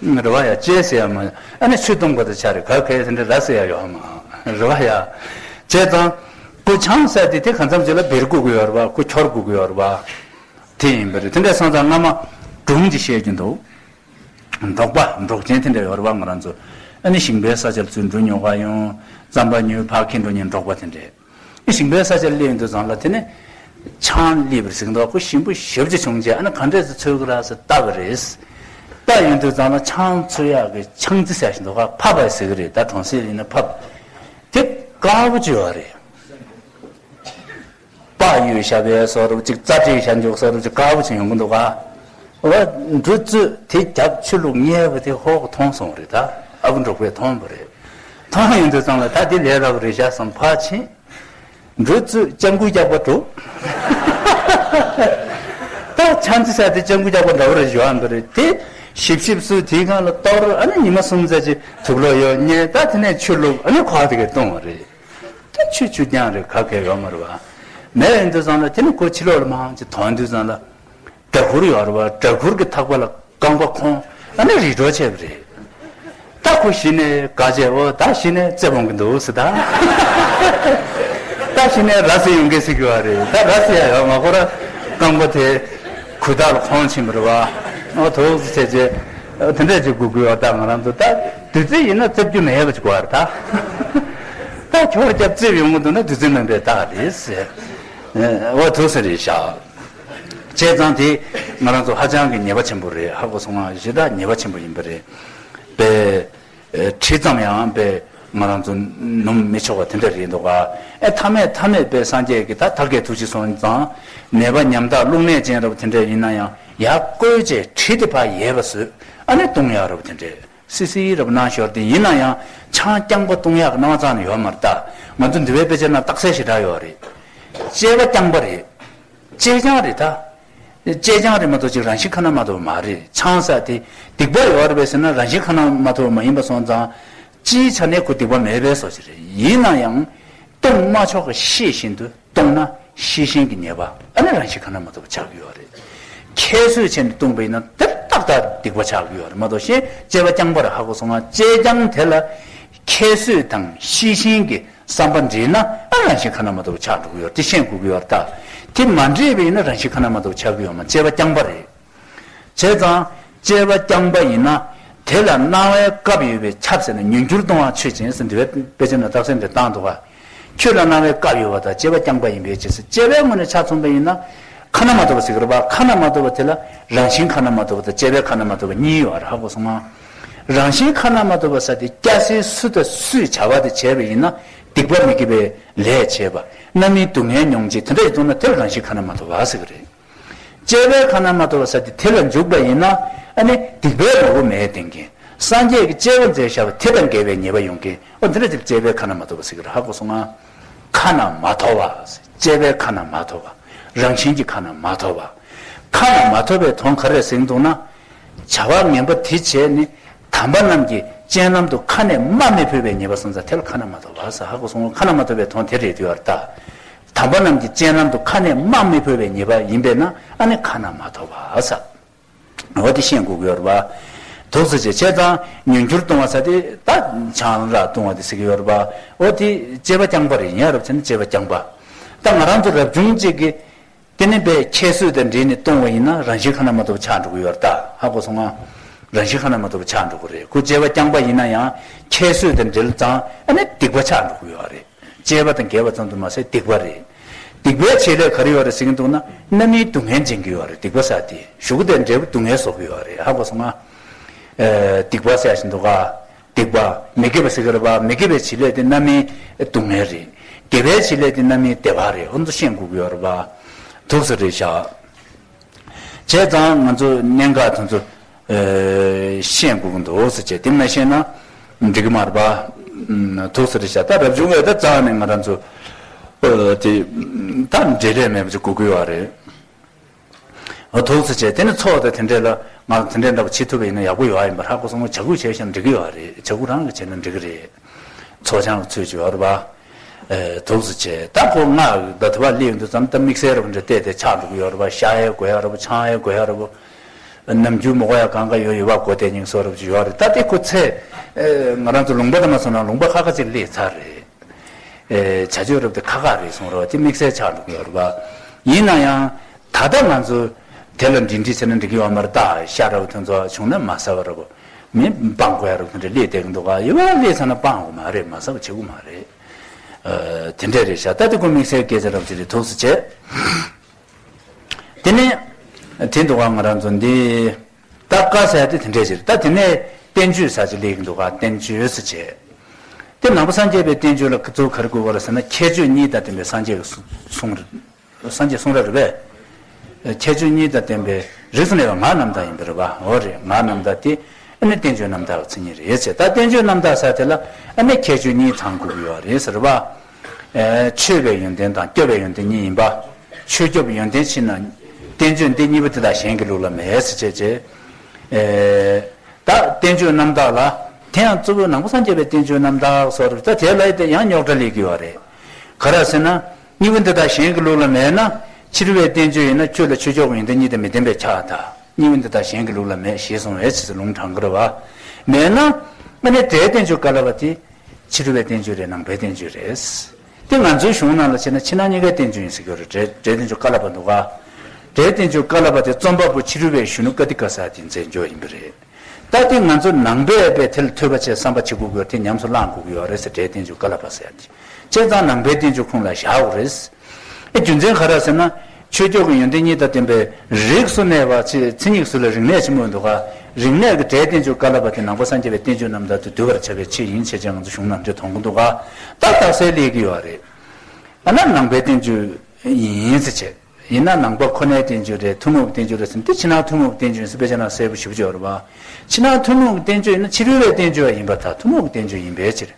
ཡོད། རེད་བ་ཡ། ཅེས་ཟེར་ཡ་མ། ཨ་ནི་ཆུ་བཏུང་དགོས་དེ་ཆ་རེད། ག་གས་དེ་འདྲ་ར་བཟི་ཡ་ཡོད་མ་རེད་བ་ཡ། བྱས་ཙང་ཁོ་ཆང་ཟེར་དེ་དེ་གང་འཚམ་ཅིག་ལ་བེར་བཀུག་གི་ཡོད་རེད་བ། ཁོ་འཁྱོར་དགོས་ཀྱི་ཡོད་རེད་བ། དེ་ཡིན་པ་རེད། དེ་འདྲ་སོང་ཙང་སྔ་མ་སྒྲུང་ཅིག་བཤད་རྒྱུ་འདུག་འབྲོག་པ་འབྲོག་ཆེན་དེ་འདྲ་ཡོད་རེད་བ། ང་རང་ཚོ་ཨ་ནི་ཞིང་པའི་ས་ཆར་ཚུར་འབྲུ་ཉོ་ག་ཡོང་། རྩམ་པ་ཉོས་ཕར་འཁྱེར་འགྲོ་མཁན་འབྲོག་པ་དེ་འདྲས། ཨ་ཞིང་པའི་ས་ཆར་སླེབས་ཡོང་དུས་ཙང་ལ་དེ་ནས་ཆང་སླེབས་པ་རེད་ཟེར་གི་འདུག་ཁོ་ཞིམ་པོ་ཞེ་པོ་ཅིག་བྱུང་རྗེས་ཨ་ནི་ག་འདྲས་སེ་འཚོལ་གི་རེད་ཟེར་བལྟ་བ་རེད། བལྟ་ཡོང་དུས་ཙང་ལ་ཆང་འཚོལ་ཡག་གི་ཆང་རྩི་ཟེར་ཞིག་འདུག་ག་ཕབ་པ་ཟེར་གི་རེད། ད་གྲོང་གསེབ་ཡིན་ན་ཕབ། དེ་དཀར་པོ་ཅིག་ཡོད་རེད། པགས་གཡུགས་བཞག་པའི་བཟོ་འདྲ་ཅིག་རྩྭ་བྲིས་བཞག་འཇོག་བཟོ་འདྲ་ཅིག་དཀར་པོ་ཅིག་ཡོང་གི་འདུག་ག་འོ་འབྲུ་བཙོས་དེ་རྒྱབ་ཆུ་བླུགས་མཉེས་པ་དེ་ཧོག་མཐོང་སོང་རེད། ད་ཨ་ཁུ་འབྲོག་པས་མཐོང་བ་རེད། མཐོང་ཡོང་དུས་ཙང་ལ་ད་དེ་ལས་སླ་པོ་རེད་ཤག་བསམ་ཕར་ཕྱིན། འབྲུ་བཙོས་ལྕགས་འགུལ་རྒྱག་པ་འགྲོ། ད་ཆང་རྩི་ཟེར་དེ་ལྕགས་འགུལ་རྒྱག་པ་འདྲ་བོ་རེད་ཞུ་བ་འདི་རེད་དེ། ཞིབ་ཞིབ་སུ་དེའི་སྒང་ལ་གཏོར། ཨ་ནི་ཉི་མ་གསུམ་ཙམ་ཅིག་དུག་ལོག་ཡོད་མཉེས། ད་དེ་ནས་ཆུ་བླུགས། ཨ་ནི་ཁོག་དེ་གས་བཏུང་བ་རེད། ད་ཆུ་ཆུ་རྐྱང་རེད། ག་གས་ཡོད་མ་རེད་བ། མེད་ཡོང་དུས་ཙང་ལ་དེ་ནི་ཁོ་ཕྱི་ལོགས་ལ་མང་ཅིག་ཐོན་དུས་ཙང་ལ། སྦྲ་གུར་ཡོད་རེད་བ། སྦྲ་གུར་གྱི་ཐག་པ་ལ་རྐང་པ་ཁོང་། ཨ་ནི་རིལ་སྒྲོག་བྱས་པ་རེད། ད་ཁོ་གཞི་ནས་དགའ་བྱས། འོ་ད་གཞི་ནས་རྩེ་སྤོང་གི་འདུག་ཟེར། ད་ད་གཞི་ནས་ར་བཟི་ཡོང་གི་ཟེར་གྱི་བ་རེད། ད་ར་བཟི་ཡ་ཡོད་མ། ཁོ་ར་རྐང་པ་དེ་གུ་དག་ལ་ཁོང་ཕྱིན་པ་རེད་བ། འོ་དུག་ཟེར་བྱས་བྱས་དེ་འདྲས་ཅིག་དགོས་ཀྱི་ཡོད། ད་ང་རང་ཚོ་ད་བདུད་རྩི་ཡིན་ན་རྩེ་རྒྱུ་མེད་པ་ཅིག་དགོས་རེད། ད་ད་འཁྱོར་རྒྱབ་རྩེ་ཡོང་གི་འདུག་ན་བདུད་རྩི་མིན་པའི་རྟགས་རེད་ཟེར། འོ་དུག་ཟེར་རེད་ཤག་བྱས་ཙང་དེ་ང་རང་ཚོ་ཧ་ཅང་གི་ཉེས་པ་ཆེན་པོ་རེད། ཧ་གོ་སོང་ང་། ཞེ་དྲག་ཉེས་པ་ཆེན་པོ་ཡིན་པ་རེད། པའི་ཨེ་དྲི་ཙམ་ཡང་པའི་ང་རང་ཚོ་ནུམ་མི་ཆོག་པ་དེ་འདྲ་རེད་འདུག་ག་ཨེ་མཐའ་མེད་མཐའ་མེད་པའི་སངས་རྒྱས་ཀྱིས་ད་ཐབས་མཁས་ཐུགས་རྗེ་སོང་ཙང་ནད་པ་ཉམ་ཐག་རླུང་ནད་ཅན་རབ་དེ་འདྲ་ཡིན་ན་ཡང་ཡར་བསྐོལ་བྱས་དྲི་དེ་ཕར་ཡལ་བ་བཟོས། ཨ་ནི་བཏུང་ཡག་རབ་དེ་འདྲ། སི་སི་རབ་གནང་ཞོར་དེ་ཡིན་ན་ཡང་ཆང་རྐྱང་པ་བཏུང་ཡག་གི་སྣང་བ་རྩ་ནས་ཡོད་མ་རེད་ད། ང་ཚོ་འདི་བའི་དཔེ་ཆ་ནང་རྟགས་གསལ་ཞེ་དྲག་ཡོད་རེད། བཅད་པ་རྐྱང་པ་རེད། བཅད་རྐྱང་རེད་ད། བཅད་རྐྱང་རེད་མ་གཏོགས་ཅིག་རང་བཞིན་ཁ་ན་མ་ཐོ་བ་མ་རེད། ཆང་ཟེར་དེ་སྡིག་པ་ཡོད་རེད་པས་ཟེར་ན་རང་བཞིན་ཁ་ན་མ་ཐོ་བ་མ་ཡིན་པ་སོང་ཙང་། སྤྱིའི་ཆ་ནས་ཁོ་སྡིག་པ་མེད་པའི་བཟོ་ཞིག་རེད། ཡིན་ན་ཡང་བཏུང་མ་ཆོག་གི་ཤེས་བཞིན་དུ་བཏུང་ན་ཤེས་བཞིན་གྱི་ཉེས་པ་ཨ་ནི་རང་བཞིན་ཁ་ན་མ་ཐོ་བ་ཆགས་ཀྱི་ཡོད་རེད། ཁྱད་གསོད་བྱས་ནས་བཏུང་བ་ཡིན་ན་དེ་ཏག་ཏག་སྡིག་པ་ཆགས་ཀྱི་ཡོད་རེད་མ་གཏོགས་གཞན་བཅད་པ་རྐྱང་པ་རེད། ཧ་གོ་སོང་ང་། བཅད་རྐྱང་དེ་ལ་ཁྱད་གསོད་དང་ཤེས་བཞིན་གྱི་བསམ་པ་འདྲེས་ན་ཨ་རང་བཞིན་ཁ་ན་མ་ཐོ་བ་ཆགས་འགྲོ་གི་ཡོད་རེད། དེ་ཤེས་དགོས་ཀྱི་ཡོད་རེད་ད། དེ་མ་འདྲེས་པ་ཡིན་ན་རང་བཞིན་ཁ་ན་མ་ཐོ་བ་ཆགས་ཀྱི་ཡོད་མ། བཅད་པ་རྐྱང་པ་རེད། བྱས་ཙང་བཅད་པ་རྐྱང་པ་ཡིན་ན་དེ་ལ་སྣང་བས་སྐབས་ཡོད་པས་ཁྱབ་ཟེར་ན་མྱུར་འགྱུར་ལྟུང་བ་ཆོས་ཅན་ཟེར་འདི་བའི་དཔེ་ཆ་ནང་རྟགས་གསལ་འདི་བཏང་འདུག་ག། ཁྱོད་ལ་སྣང་བས་སྐབས་ཡོད་པ་དང་བཅད་པ་རྐྱང་པ་ཡིན་པའི་ཕྱིར་ཟེར། བཅད་པའི་ངོས་ནས་ཆ་མཚོན་པ་ཡིན་ན་ཁ་ན་མ་ཐོ་བ་ཟེར་གི་རེད་པ། ཁ་ན་མ་ཐོ་བ་དེ་ལ་རང་བཞིན་ཁ་ན་མ་ཐོ་བ་དང་བཅད་པའི་ཁ་ན་མ་ཐོ་བ་གཉིས་ཡོད་རེད། ཧ་གོ་སོང་ང་། རང་བཞིན་ཁ་ན་མ་ཐོ་བ་ཟེར་དེ་སྐྱ་སེར་སུ་དང་སུས་བྱ་བ་དེ་བྱས་པ་ཡིན་ན་སྡིག་པ་མི་དགེ་བའི་ལས་བྱས་པ་རྣམ་སྨིན་སྡུག་བསྔལ་མྱོང་བྱེད་དེ་འདྲ་ཡིན་དུས་ན་དེ་ལ་རང་བཞིན་ཁ་ན་མ་ཐོ་བ་ཟེར་གི་རེད། བཅད་པའི་ཁ་ན་མ་ཐོ་བ་ཟེར་དེ་དེ་ལ་འཇུག་པ་ཡིན་ན་ཨ་ནི་སྡིག་པའི་ངོ་བོ་མེད་བསྟན་མཁན། སངས་རྒྱས་ཀྱིས་བཅད་པ་མཛད་བཞག་པ་དེ་དང་འགལ་བའི་ཉེས་པ་ཡོང་མཁན། ཨོ་འདི་འདྲ་ཅིག་བཅད་པའི་ཁ་ན་མ་ཐོ་བ་ཟེར་གི་རེད། ཧ་གོ་སོང་ང་། ཁ་ན་མ་ཐོ་བ། བཅད་པའི་ཁ་ན་མ་ཐོ་བ། རང་བཞིན་གྱི་ཁ་ན་མ་ཐོ་བ། ཁ་ན་མ་ཐོ་བའི་དོན་ག་རེ་ཟེར་འདུག་ན། བྱ་བ་ངན་པ་དེ་བྱས་ནས་དམ་པ་རྣམས་ཀྱི་སྤྱན་ལམ་དུ་ཁ་ནས་སྨྲ་མི་ཕོད་པའི་ཉེས་པ་སོང་ཙང་དེ་ལ་ཁ་ན་མ་ཐོ་བ་ཟེར། ཧ་གོ་སོང་ངོ་། ཁ་ན་མ་ཐོ་བའི་དོན་དེ་རེད་འདུག་ཡོད་རེད་ད། དམ་པ་རྣམས་ཀྱི་སྤྱན་ལམ་དུ་ཁ་ནས་སྨྲ་མི་ཕོད་པའི་ཉེས་པ་ཡིན་པས་ན་ཨ་ནི་ཁ་ན་མ་ཐོ་བ་ཟེར། འོ་དེ་ཤེས་དགོས་ཀྱི་ཡོད་རེད་པ། དུག་ཟེར་བྱས་བྱས་ཙང་མྱུར་འགྱུར་ལྟུང་བ་ཟེར་དེ་ད་ཆང་རག་བཏུང་བ་དེ་ཟེར་གྱི་ཡོད་རེད་པ། འོ་དེ་བཅད་པ་རྐྱང་པ་རེད། ཡིན་ཡ་རབས་བྱས་ན་བཅད་པ་རྐྱང་པ། ད་ང་རང་ཚོ་རབ་བྱུང་གཅིག་གིས་དེ་ནི་པའི་ཁྱད་གསོད་དང་འདྲེས་ནས་བཏུང་བ་ཡིན་ན་རང་བཞིན་ཁ་ན་མ་ཐོ་བ་ཆགས་འགྲོ་གི་ཡོད་རེད་ད། ཧ་གོ་སོང་ང་། རང་བཞིན་ཁ་ན་མ་ཐོ་བ་ཆགས་འགྲོ་གི་རེད། ཁོ་བཅད་པ་རྐྱང་པ་ཡིན་ན་ཡང་ཁྱད་གསོད་དང་འབྲེལ་ཙང་ཨ་ནི་སྡིག་པ་ཆགས་འགྲོ་གི་ཡོད་རེད། བཅད་པ་དང་འགལ་བ་ཙམ་དུ་མ་ཟད་སྡིག་པ་རེད། སྡིག་པའི་བྱེད་ལས་ག་རེ་ཡོད་རེད་ཟེར་གྱི་འདུག་ན་རྣམ་སྨིན་སྡུག་བསྔལ་འབྱིན་གྱི་ཡོད་རེད། སྡིག་པ་ཟེར་དེ་གཞུག་གུ་དེ་འབྲས་བུ་སྡུག་བསྔལ་བཟོ་གི་ཡོད་རེད། ཧ་གོ་སོང་ང་། ཨེ། སྡིག་པ་ཟེར་བཞིན་འདུག་ག། སྡིག་པ་མི་དགེ་བ་ཟེར་གྱི་རེད་པ། མི་དགེ་བའི་བྱེད་ལས་དེ་རྣམ་སྨིན་སྡུག་བསྔལ་རེད། དགེ་བའི་བྱེད་ལས་དེ་རྣམ་སྨིན་བདེ་བ་རེད། ཧོན་ཚོ་ཤེས་དགོས་ཀྱི་ཡོད་རེད་པ། དུག་ཟེར་རེད་ཤག། བྱས་ཙང་ང་ཚོ་གནད་འགག་དེ་ཚོ་ཨེ། ཤེས་དགོས་ཀྱི་འདུག་ཟེར་བྱས། དེ་མ་ཤེས་ན་འགྲིག་གི་མ་རེད་པ། ཨུམ། དུག་ཟེར་རེད་ཤག། ད་རབ་བྱུང་བས་ད་རྩ་ནས་ང་རང་ཚོ་ཨེ། དེ་ད་འབྲེལ་ལས་མེད་པ་ཅིག་དགོས་ཀྱི་ཡོད་རེད། འོ་དུག་ཟེར་བྱས་དེ་ནི་ཚོགས་དང་དེ་འདྲས་ལ་ང་དེ་འདྲས་འདྲ་པོ་བྱེད་ཐུབ་པ་ཡིན་ན་ཡག་པོ་ཡོད་ཨ་ཡིན་པ་ཧ་གོ་སོང་ངོ་། བྱ་འགུལ་བྱས་ཤིང་འགྲིག་གི་ཡོད་རེད། བྱ་འགུལ་རང་གིས་བྱས་ན་འགྲིག་གི་རེད། ཚོགས་ཆང་གི་ཚུལ་ཅིག་ཡོད་རེད་པ། ཨེ། དུག་ཟེར་བྱས་ད་ཁོ་ང་ད་དུ་བ་ལེགས་འདུག་ཙམ་ད་དམིགས་བསལ་རབ་འདྲ་བལྟས་ཏེ་ཆགས་འགྲོ་གི་ཡོད་རེད་པ། ཤ་ཡའི་དགོས་ཡ་རེད་པ། ཆང་ཡའི་དགོས་ཡ་རེད་པ། ནམ་རྒྱུན་མོ་གོ་ཡ་གང་ག་ཡོད་ཡོད་པ་གོ་དེ་སྙིང་སོ་རབ་ཅིག་ཡོད་རེད། ད་དེ་ཁོ་ཚེ་ཨེ། ང་རང་ཚོ་ལུང་པ་དུ་མ་སོང་ན་ལུང་པ་ཁ་ཁ་ཅིག་སླེབས་ཚར་རེད། ཨེ། བྱ་སྤྱོད་རབ་དེ་ཁག་ཁག་རེད་གསུངས་རོགས། དེ་དམིགས་བསལ་ཆགས་འགྲོ་གི་ཡོད་རེད་པ། ཡིན་ན་ཡང་ད་ལྟ་ང་ཚོ་དེ་ལ་འདྲི་འདྲི་བྱས་ན་འགྲིག་གི་ཡོད་མ་རེད་ད། ཤ་རབ་དེ་ཚོ་བྱུང་ན་མ་ཟ་བ་རབ་མི་སྤང་དགོས་ཡ་རབ་དེ་འདྲ་སླེབས་བསྡད་ཀྱི་འདུག་ག། ཡོད་པ་སླེབས་ཚར་ན་སྤང་དགོས་མ་རེད། མ་ཟ་བ་བྱེད་དགོས་མ་རེད། ཨ། དེ་འདྲས་རེད་ཤག། ད་དེ་ཁོ་དམིགས་བསལ་སྐད་ཆ་རབ་ཅིག་རེད། དུག་ཟེར་བྱས། དེ་ནས་དེ་འདུག་ག། ང་རང་ཚོ་འདི་ད་བཀའ་ཟེར་དེ་དེ་འདྲས་ཅིག་རེད། ད་དེ་ནས་བསྟན་བཅོས་ཟེར་ཅིག་སླེབས་ཀྱི་འདུག་ག། བསྟན་བཅོས་ཟེར་བྱས། དེ་ནང་པ་སངས་རྒྱས་པའི་བསྟན་བཅོས་ལ་གཙོ་བོ་ག་རེ་དགོས་པ་རེད་ཟེར་ན་ཁྱད་ཆོས་གཉིས་དང་ལྡན་པའི་སངས་རྒྱས་ཀྱི་གསུང་རེད། སངས་རྒྱས་གསུང་རབ་རེད་པས། ཁྱད་ཆོས་གཉིས་དང་ལྡན་པའི་རིགས་སུ་གནས་པའི་ངག་རྣམ་དག་ཡིན་པ་རེད་པ། འོ་རེད། ངག་རྣམ་དག་དེ་ཨ་ནི་བསྟན་བཅོས་རྣམ་དག་གི་མཚན་ཉིད་རེད་ཟེར། ད་བསྟན་བཅོས་རྣམ་དག་ཟེར་དེ་ལ་ཨ་ནི་ཁྱད་ཆོས་གཉིས་ཚང་དགོས་ཀྱི་ཡོད་རེད་ཟེར་བ། ཨེ། མཆོད་པའི་ཡོན་ཏན་དང་སྐྱོབ་པའི་ཡོན་ཏན་གཉིས་ཡིན་པ། མཆོད་སྐྱོབ་ཡོན་ཏན་མཆིས་ན་བསྟན་བཅོས་འདི་གཉིས་པོ་དེ་དག་གཞན་གྱི་ལུགས་ལ་མེད་ཟེར་བྱས་བྱས། ཨེ། ད་བསྟན་བཅོས་རྣམ་དག་ལ་དེ་ཡང་གཙོ་བོ་ནང་པ་སངས་རྒྱས་པའི་བསྟན་བཅོས་རྣམ་དག་སོགས་རེད། ད་དེ་ལ་ཡིན་ཏེ་ཡང་རྙོག་དྲ་སླེབས་ཀྱི་ཡོད་རེད། ག་རེ་ཟེར་ན། གཉིས་པོ་འདི་དག་གཞན་གྱི་ལུགས་ལ་མེད་ན། ཕྱི་རོལ་པའི་བསྟན་བཅོས་ཡིན་ན་ཁྱོད་ལ་ཆོས་སྐྱོང་གི་ཡོན་ཏན་གཉིས་དང་མི་ལྡན་པས་ཁྱབ་པ་དང་། གཉིས་པོ་འདི་དག་གཞན་གྱི་ལུགས་ལ་མེད་ཞེས་གསུངས་པའི་ཕྱིར་ལུང་དྲངས་ཀྱི་རེད་པ། མེད་ན། ཨ་ནི་སྒྲའི་བསྟན་བཅོས་ཀ་ལ་པ་དེ། ཕྱི་རོལ་པའི་བསྟན་བཅོས་རེད། ནང་པའི་བསྟན་བཅོས་རེད། དེ་ང་ཚོའི་གཞུང་ནང་ལ་བྱས་ན་ཕྱི་ནང་གཉིས་ཀའི་བསྟན་བཅོས་ཡིན་ཟེར་གྱི་ཡོད་རེད། སྒྲའི་སྒྲའི་བསྟན་བཅོས་ཀ་ལ་པ་འདུག་ག། སྒྲའི་བསྟན་བཅོས་ཀ་ལ་པ་དེ་རྩོམ་པ་པོ་ཕྱི་རོལ་པའི་གཞོན་ནུ་ཀ་ཏི་ཀ་ཟེར་དེ་མཛད་འཇོག་ཡིན་པ་རེད། ད་དེ་ང་ཚོ་ནང་པའི་དཔེ་དེ་ལ་ཐོས་པ་བྱས་བསམ་པ་བྱེད་དགོས་ཀྱི་ཡོད་རེད། དེ་ཉམས་སུ་བླང་དགོས་ཀྱི་ཡོད་རེད་ཟེར། སྒྲའི་བསྟན་བཅོས་ཀ་ལ་པ་ཟེར་ཡ་དེ། བྱས་ཙང་ནང་པའི་བསྟན་བཅོས་ཁོངས་ལ་བཞག་དགོས་རེད། ཨེ། རྒྱུ་མཚན་ག་རེ་ཟེར་ན། ཆོས་སྐྱོང་གི་ཡོན་ཏན་གཉིས་དང་ལྡན་པའི་རིགས་སུ་གནས་པ་ཆེ། མཚན་ཉིད་སུ་ལ་རིག་གནས་ཆེན་མོ་འདུག་ག། རིག་གནས་ཀྱི་སྒྲའི་བསྟན་བཅོས་ཀ་ལ་པ་དེ་ནང་པ་སངས་རྒྱས་པའི་བསྟན་བཅོས་རྣམ་དག་ཏུ་འདུ་བར་བྱ་བའི་ཆེད་ཡིན་བྱས་ཀྱང་ང་ཚོ་གཞུང་ནང་འདྲེ་མཐོང་གི་འདུག་ག། ད་རྟགས་གསལ་སླེབས་ཀྱི་ཡོད་རེད། ཨ་ན་ནང་པའི་བསྟན་བཅོས་ཡིན་ཟེར་བྱས། ཡིན་ན་ནང་པ་ཁོ་ནའི་བསྟན་བཅོས་རེད། ཐུན་མོང་གི་བསྟན་བཅོས་རེད་ཟེར་ན། དེ་ཕྱི་ནང་ཐུན་མོང་གི་བསྟན་བཅོས་ཡིན་ཟེར་དཔེ་ཆ་ནང་གསལ་པོ་ཞེ་པོ་ཅིག་ཡོད་རེད་བ། ཕྱི་ནང་ཐུན་མོང་གི་བསྟན་བཅོས་ཡིན་ན་ཕྱི་རོལ་པའི་བསྟན་བཅོས་ཡིན་པར་ཐལ། ཐུན་མོང་གི་བསྟན་བཅོས་ཡིན་པའི་ཕྱིར།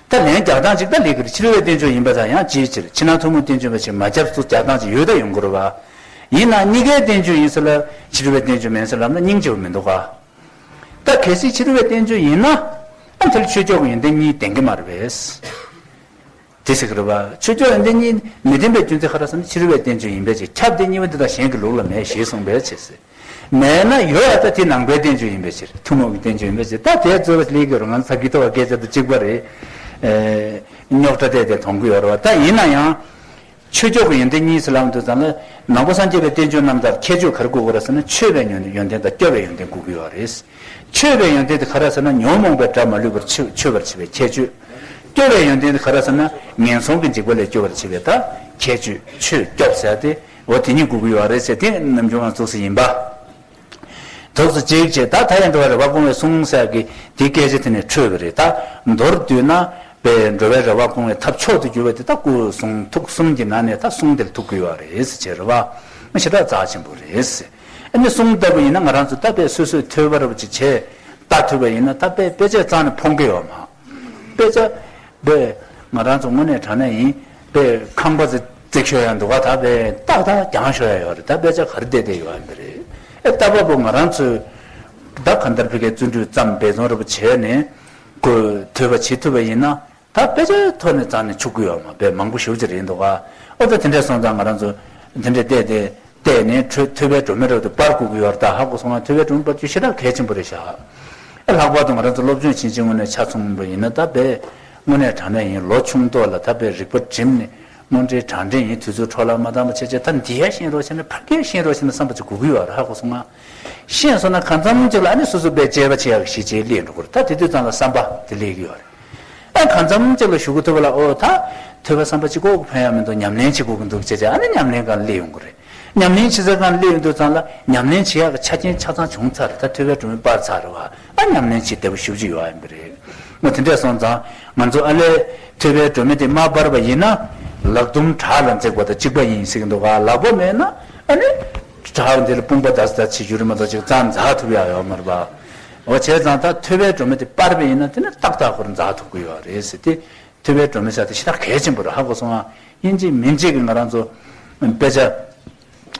ད་ལན་རྒྱག་སྟངས་གཅིག་ད་ལས་ཀྱི་རེད། ཕྱི་རོལ་པའི་བསྟན་བཅོས་ཡིན་པར་ཐལ། ཡང་ཅིའི་ཕྱིར། ཕྱི་ནང་ཐུན་མོང་བསྟན་བཅོས་པ་ཞིག་མ་ཁྱབ་སུ་རྒྱག་སྟངས་ཅིག་ཡོད་ད་ཡོང་གི་རེད་བ། ཡིན་ན་གཉིས་ཀའི་བསྟན་བཅོས་ཡིན་ཟེར་ལ་ཕྱི་རོལ་པའི་བསྟན་བཅོས་མིན་ཟེར་ལབ་ན་སྙིང་རྗེ་བོ་མི་འདུག་ག། ད་གལ་སྲིད་ཕྱི་རོལ་པའི་བསྟན་བཅོས་ཡིན་ན། ཨ་དེ་ལ་ཆོས་ཕྱོགས་ཀྱི་ཡོན་ཏན་གཉིས་ལྡན་གྱི་མ་རེད་པས། དེ་ཟེར་གི་རེད་བ། ཆོས་ཕྱོགས་ཡོན་ཏན་གཉིས་མི་ལྡན་པའི་རྒྱུ་མཚན་ག་རེ་ཟེར་ན་ཕྱི་རོལ་པའི་བསྟན་བཅོས་ཡིན་པའི་ཕྱིར། ཁྱབ་སྟེ་གཉིས་པ་འདི་དག་གཞན་གྱི་ལུགས་ལ་མེད་ཞེས་གསུངས་པའི་ཕྱིར་ཟེར། མེད་ན་ཡོད་པ་ད་དེ་ནང་པའི་བསྟན་བཅོས་ཡིན་པའི་ཕྱིར། ཐུན་མོང་གི་བསྟན་བཅོས་ཡིན་པའི་ཕྱིར། ད་དེ་རྩོད་པ་ལས་ཀྱི་རང་ས་གི་ཐོ་བ་སྐད་ཆ་དང་གཅིག་པ་རེད། ཨེ། རྙོག་དྲ་བལྟས་ཏེ་མཐོང་གི་ཡོད་རེད་བ། ད་ཡིན་ན་ཡང་། ཆོས་ཕྱོགས་ཀྱི་ཡོན་ཏན་གཉིས་སུ་ལམ་དུ་ཙམ་ལ། ནང་པ་སངས་རྒྱས་པའི་བསྟན་བཅོས་རྣམས་ལྟར་ཁྱད་ཆོས་ག་རེ་དགོས་ཀྱི་རེད་ཟེར་ན། མཆོད་པའི་ཡོན་ཡོན་ཏན་དང་སྐྱོབ་པའི་ཡོན་ཏན་དགོས་ཀྱི་ཡོད་རེད། མཆོད་པའི་ཡོན་ཏན་དེ་ག་རེ་ཟེར་ན། ཉོན་མོངས་པའི་དགྲ་མ་ལུས་པར་མཆོད་མཆོད་པར་བྱེད་པའི་ཁྱད་ཆོས། སྐྱོབ་པའི་ཡོན་ཏན་དེ་ག་རེ་ཟེར་ན། ངན་སོང་གི་འཇིགས་པ་ལས་སྐྱོབ་པར་བྱེད་པའི་ད་ཁྱད་ཆོས། མཆོད་སྐྱོབ་ཟེར་ཏེ། འོ་དེ་གཉིས་དགོས་ཀྱི་ཡོད་རེད་ཟེར་ཏེ་ནམ་རྒྱུན་ང་ཚོ་ཟེར་ཡིན་པ། དུག་སུ་གཅིག་བྱས། ད་ཐ་ཡན་དྲི་བ་རེ་བ་སྐོང་བའི་གསུང་ཟེར་གི་དེ་སྐད་ཆ་དེ་ནས་འཕྲོས་པ་རེད། ད་མདོར་བསྡུས་ན་པའི་འགྲོ་བའི་རེ་བ་སྐོང་བའི་ཐབས་མཆོག་ཏུ་གྱུར་པ་དེ་ད་སྐུ་གསུང་ཐུགས་གསུམ་གྱི་ནང་ནས་ད་གསུང་དེ་ལ་ཐུག་གི་ཡོད་རེད་ཟེར་བྱས་རེད་བ། མ་ཞེ་དྲག་རྩ་ཆེན་པོ་རེད་ཟེར། ཨ་ནི་གསུང་ལྟ་བུ་ཡིན་ན་ང་རང་ཚོ་ད་པའི་སོ་སོའི་ཐོས་པ་རེ་བ་ཅིག་བྱས་ལྟ་ཐུབ་པ་ཡིན་ན་ད་པའི་དཔེ་ཆ་རྩ་ནས་ཕོངས་ཀྱི་ཡོད་མ། དཔེ་ཆ་པས་ང་རང་ཚོ་དངོས་གནས་དྲང་གནས་ཡིན་པས་ཁང་པ་ཙི་ཙིག་ཤོད་ཡང་འདུག་ག། ད་པས་ཏག་ཏག་རྒྱང་ཤོད་ཡ་ཡོད་རེད། ད་དཔེ་ཆ་ག་རེ་བལྟས་བསྡད་ཡོད་ཡིན་པ་རེད། ཨེ་ལྟ་བ་པོ་ང་རང་ཚོས་ད་གང་ལྟར་ཕ་གིའི་བརྩོན་འགྲུས་ཙམ་འབད་བརྩོན་རེ་བ་བྱས་ནས་ཁོས་ཐོས་པ་བྱེད་ཐུབ་པ་ཡིན་ན་ད་དཔེ་ཆའི་ཐོག་ནས་རྩ་ནས་ཆུག་གི་ཡོད་མ་པས་མང་པོ་ཞེ་པོ་ཅིག་རེད་འདུག་ག། ཨོ་ད་དེ་འདྲས་སོང་ཙང་ང་རང་ཚོ་དེ་འདྲས་བལྟས་ཏེ། བལྟས་ནས་ཐོས་ཐོས་པའི་སྒྲོན་མེ་རབ་ཏུ་སྤར་དགོས་ཀྱི་ཡོད་རེད། ད་ཧ་གོ་སོང་ང་། ཐོས་པའི་སྒྲོན་མེ་སྤར་རྒྱུ་ཞེ་དྲག་གལ་ཆེན་པོ་རེད་ཤག། ཨེ་ལྷག་པར་དུ་ང་རང་ཚོ་སློབ་སྦྱོང་བྱེད་ཀྱི་དངོས་གནས་ཆ་ཚང་པ་ཡིན་ན་ད་དཔེ་དངོས་གནས་དྲང་གནས་ཡིན། ལོ་ཆུང་ཏོག་ལ་ད་དཔེ་རིག་པ་བསྒྲིམས་ནས་དངོས་འབྲེལ་དྲང་འབྲེལ་ཡིན། དུས་ཚོད་འཕྲོ་བརླག་མ་བཏང་པ་བྱས་བྱས། ད་འདི་ཡར་ཤེས་རོགས་བྱས་ན་ཕ་གིར་ཤེས་རོགས་བྱས་ན་བསམ་པ་ཅིག་དགོས་ཀྱི་ཡོད་རེད། ཧ་གོ་སོང་ང་། ཤེས་སོང་ན་གང་འཚམ་ཅིག་ལ་ཨ་ནི་སོ་སོ་དཔེ་དཔྱད་པ་བྱེད་ཡག་གི་གཞི་བྱས་སླེབས་འགྲོ་གི་རེད། ད་དེ་དུས་ཙམ་ལ་བསམ་པ་དེ་སླེབས་ཀྱི་ཡོད་རེད། ཨ་གང་འཚམ་ཅིག་ལ་ཞུ་གི་ཐུབ་པ་ལ། ཨོ་ད་ཐོས་པ་བསམ་པ་གཅིག་པོ་གིས་ཕན་ཡག་མི་འདུག། ཉམས་ལེན་བྱེད་དགོས་ཀྱི་འདུག་ཅེས་བྱས། ཨ་ནི་ཉམས་ལེན་སྒང་སླེབས་ཡོང་གི་རེད། ཉམས་ལེན་བྱེད་ས་སྒང་སླེབས་ཡོང་དུས་ཙམ་ལ་ཉམས་ལེན་བྱེད་ཡག་གི་ཆ་རྐྱེན་ཆ་ཚང་བྱུང་ཚར་རེད། ད་ཐོས་པའི་སྒྲོན་མེ་སྤར་ཚར་རེད་བ། ཨ་ཉམས་ལེན་བྱེད་བདེ་པོ་ཞེ་པོ་ཅིག་ཡོད་ཡིན་པ་རེད། ཨོ་དེ་འདྲས་སོང་ཙང་ང་ཚོ་ཨ་ལས་ཐོས་པའི་སྒྲོན་མེ་དེ་མ་སྤར་བ་ཡིན་ན་ལག་རྡུམ་བྲག་ལ་འཛེགས་པ་དང་གཅིག་པ་ཡིན་ཟེར་གྱི་འདུག་ག། ལག་པ་མེད་ན་ཨ་ནི་བྲག་འདིར་དཔུང་པ་ལྡག་ལྡག་བྱེད་རྒྱུ་རེད་མ་གཏོགས་ཅིག་རྩ་འཛག་ཐུབ་ཡག་ཡོད་མ་རེད་པ། འོ་བྱས་ཙང་ད་ཐོས་པའི་སྒྲོན་མེ་དེ་སྤར་བ་ཡིན་ན་དེ་ནི་ཏག་ཏག་ཁོ་རང་འཛག་ཐུབ་ཀྱི་ཡོད་རེད་ཟེར་ཏེ། ཐོས་པའི་སྒྲོན་མེ་ཟེར་དེ་ཞེ་དྲག་གལ་ཆེན་པོ་རེད། ཧ་གོ་སོང་ང་། ཡིན་གཅིག་མིན་གཅིག་གི་ང་རང་ཚོ་དཔེ་ཆ་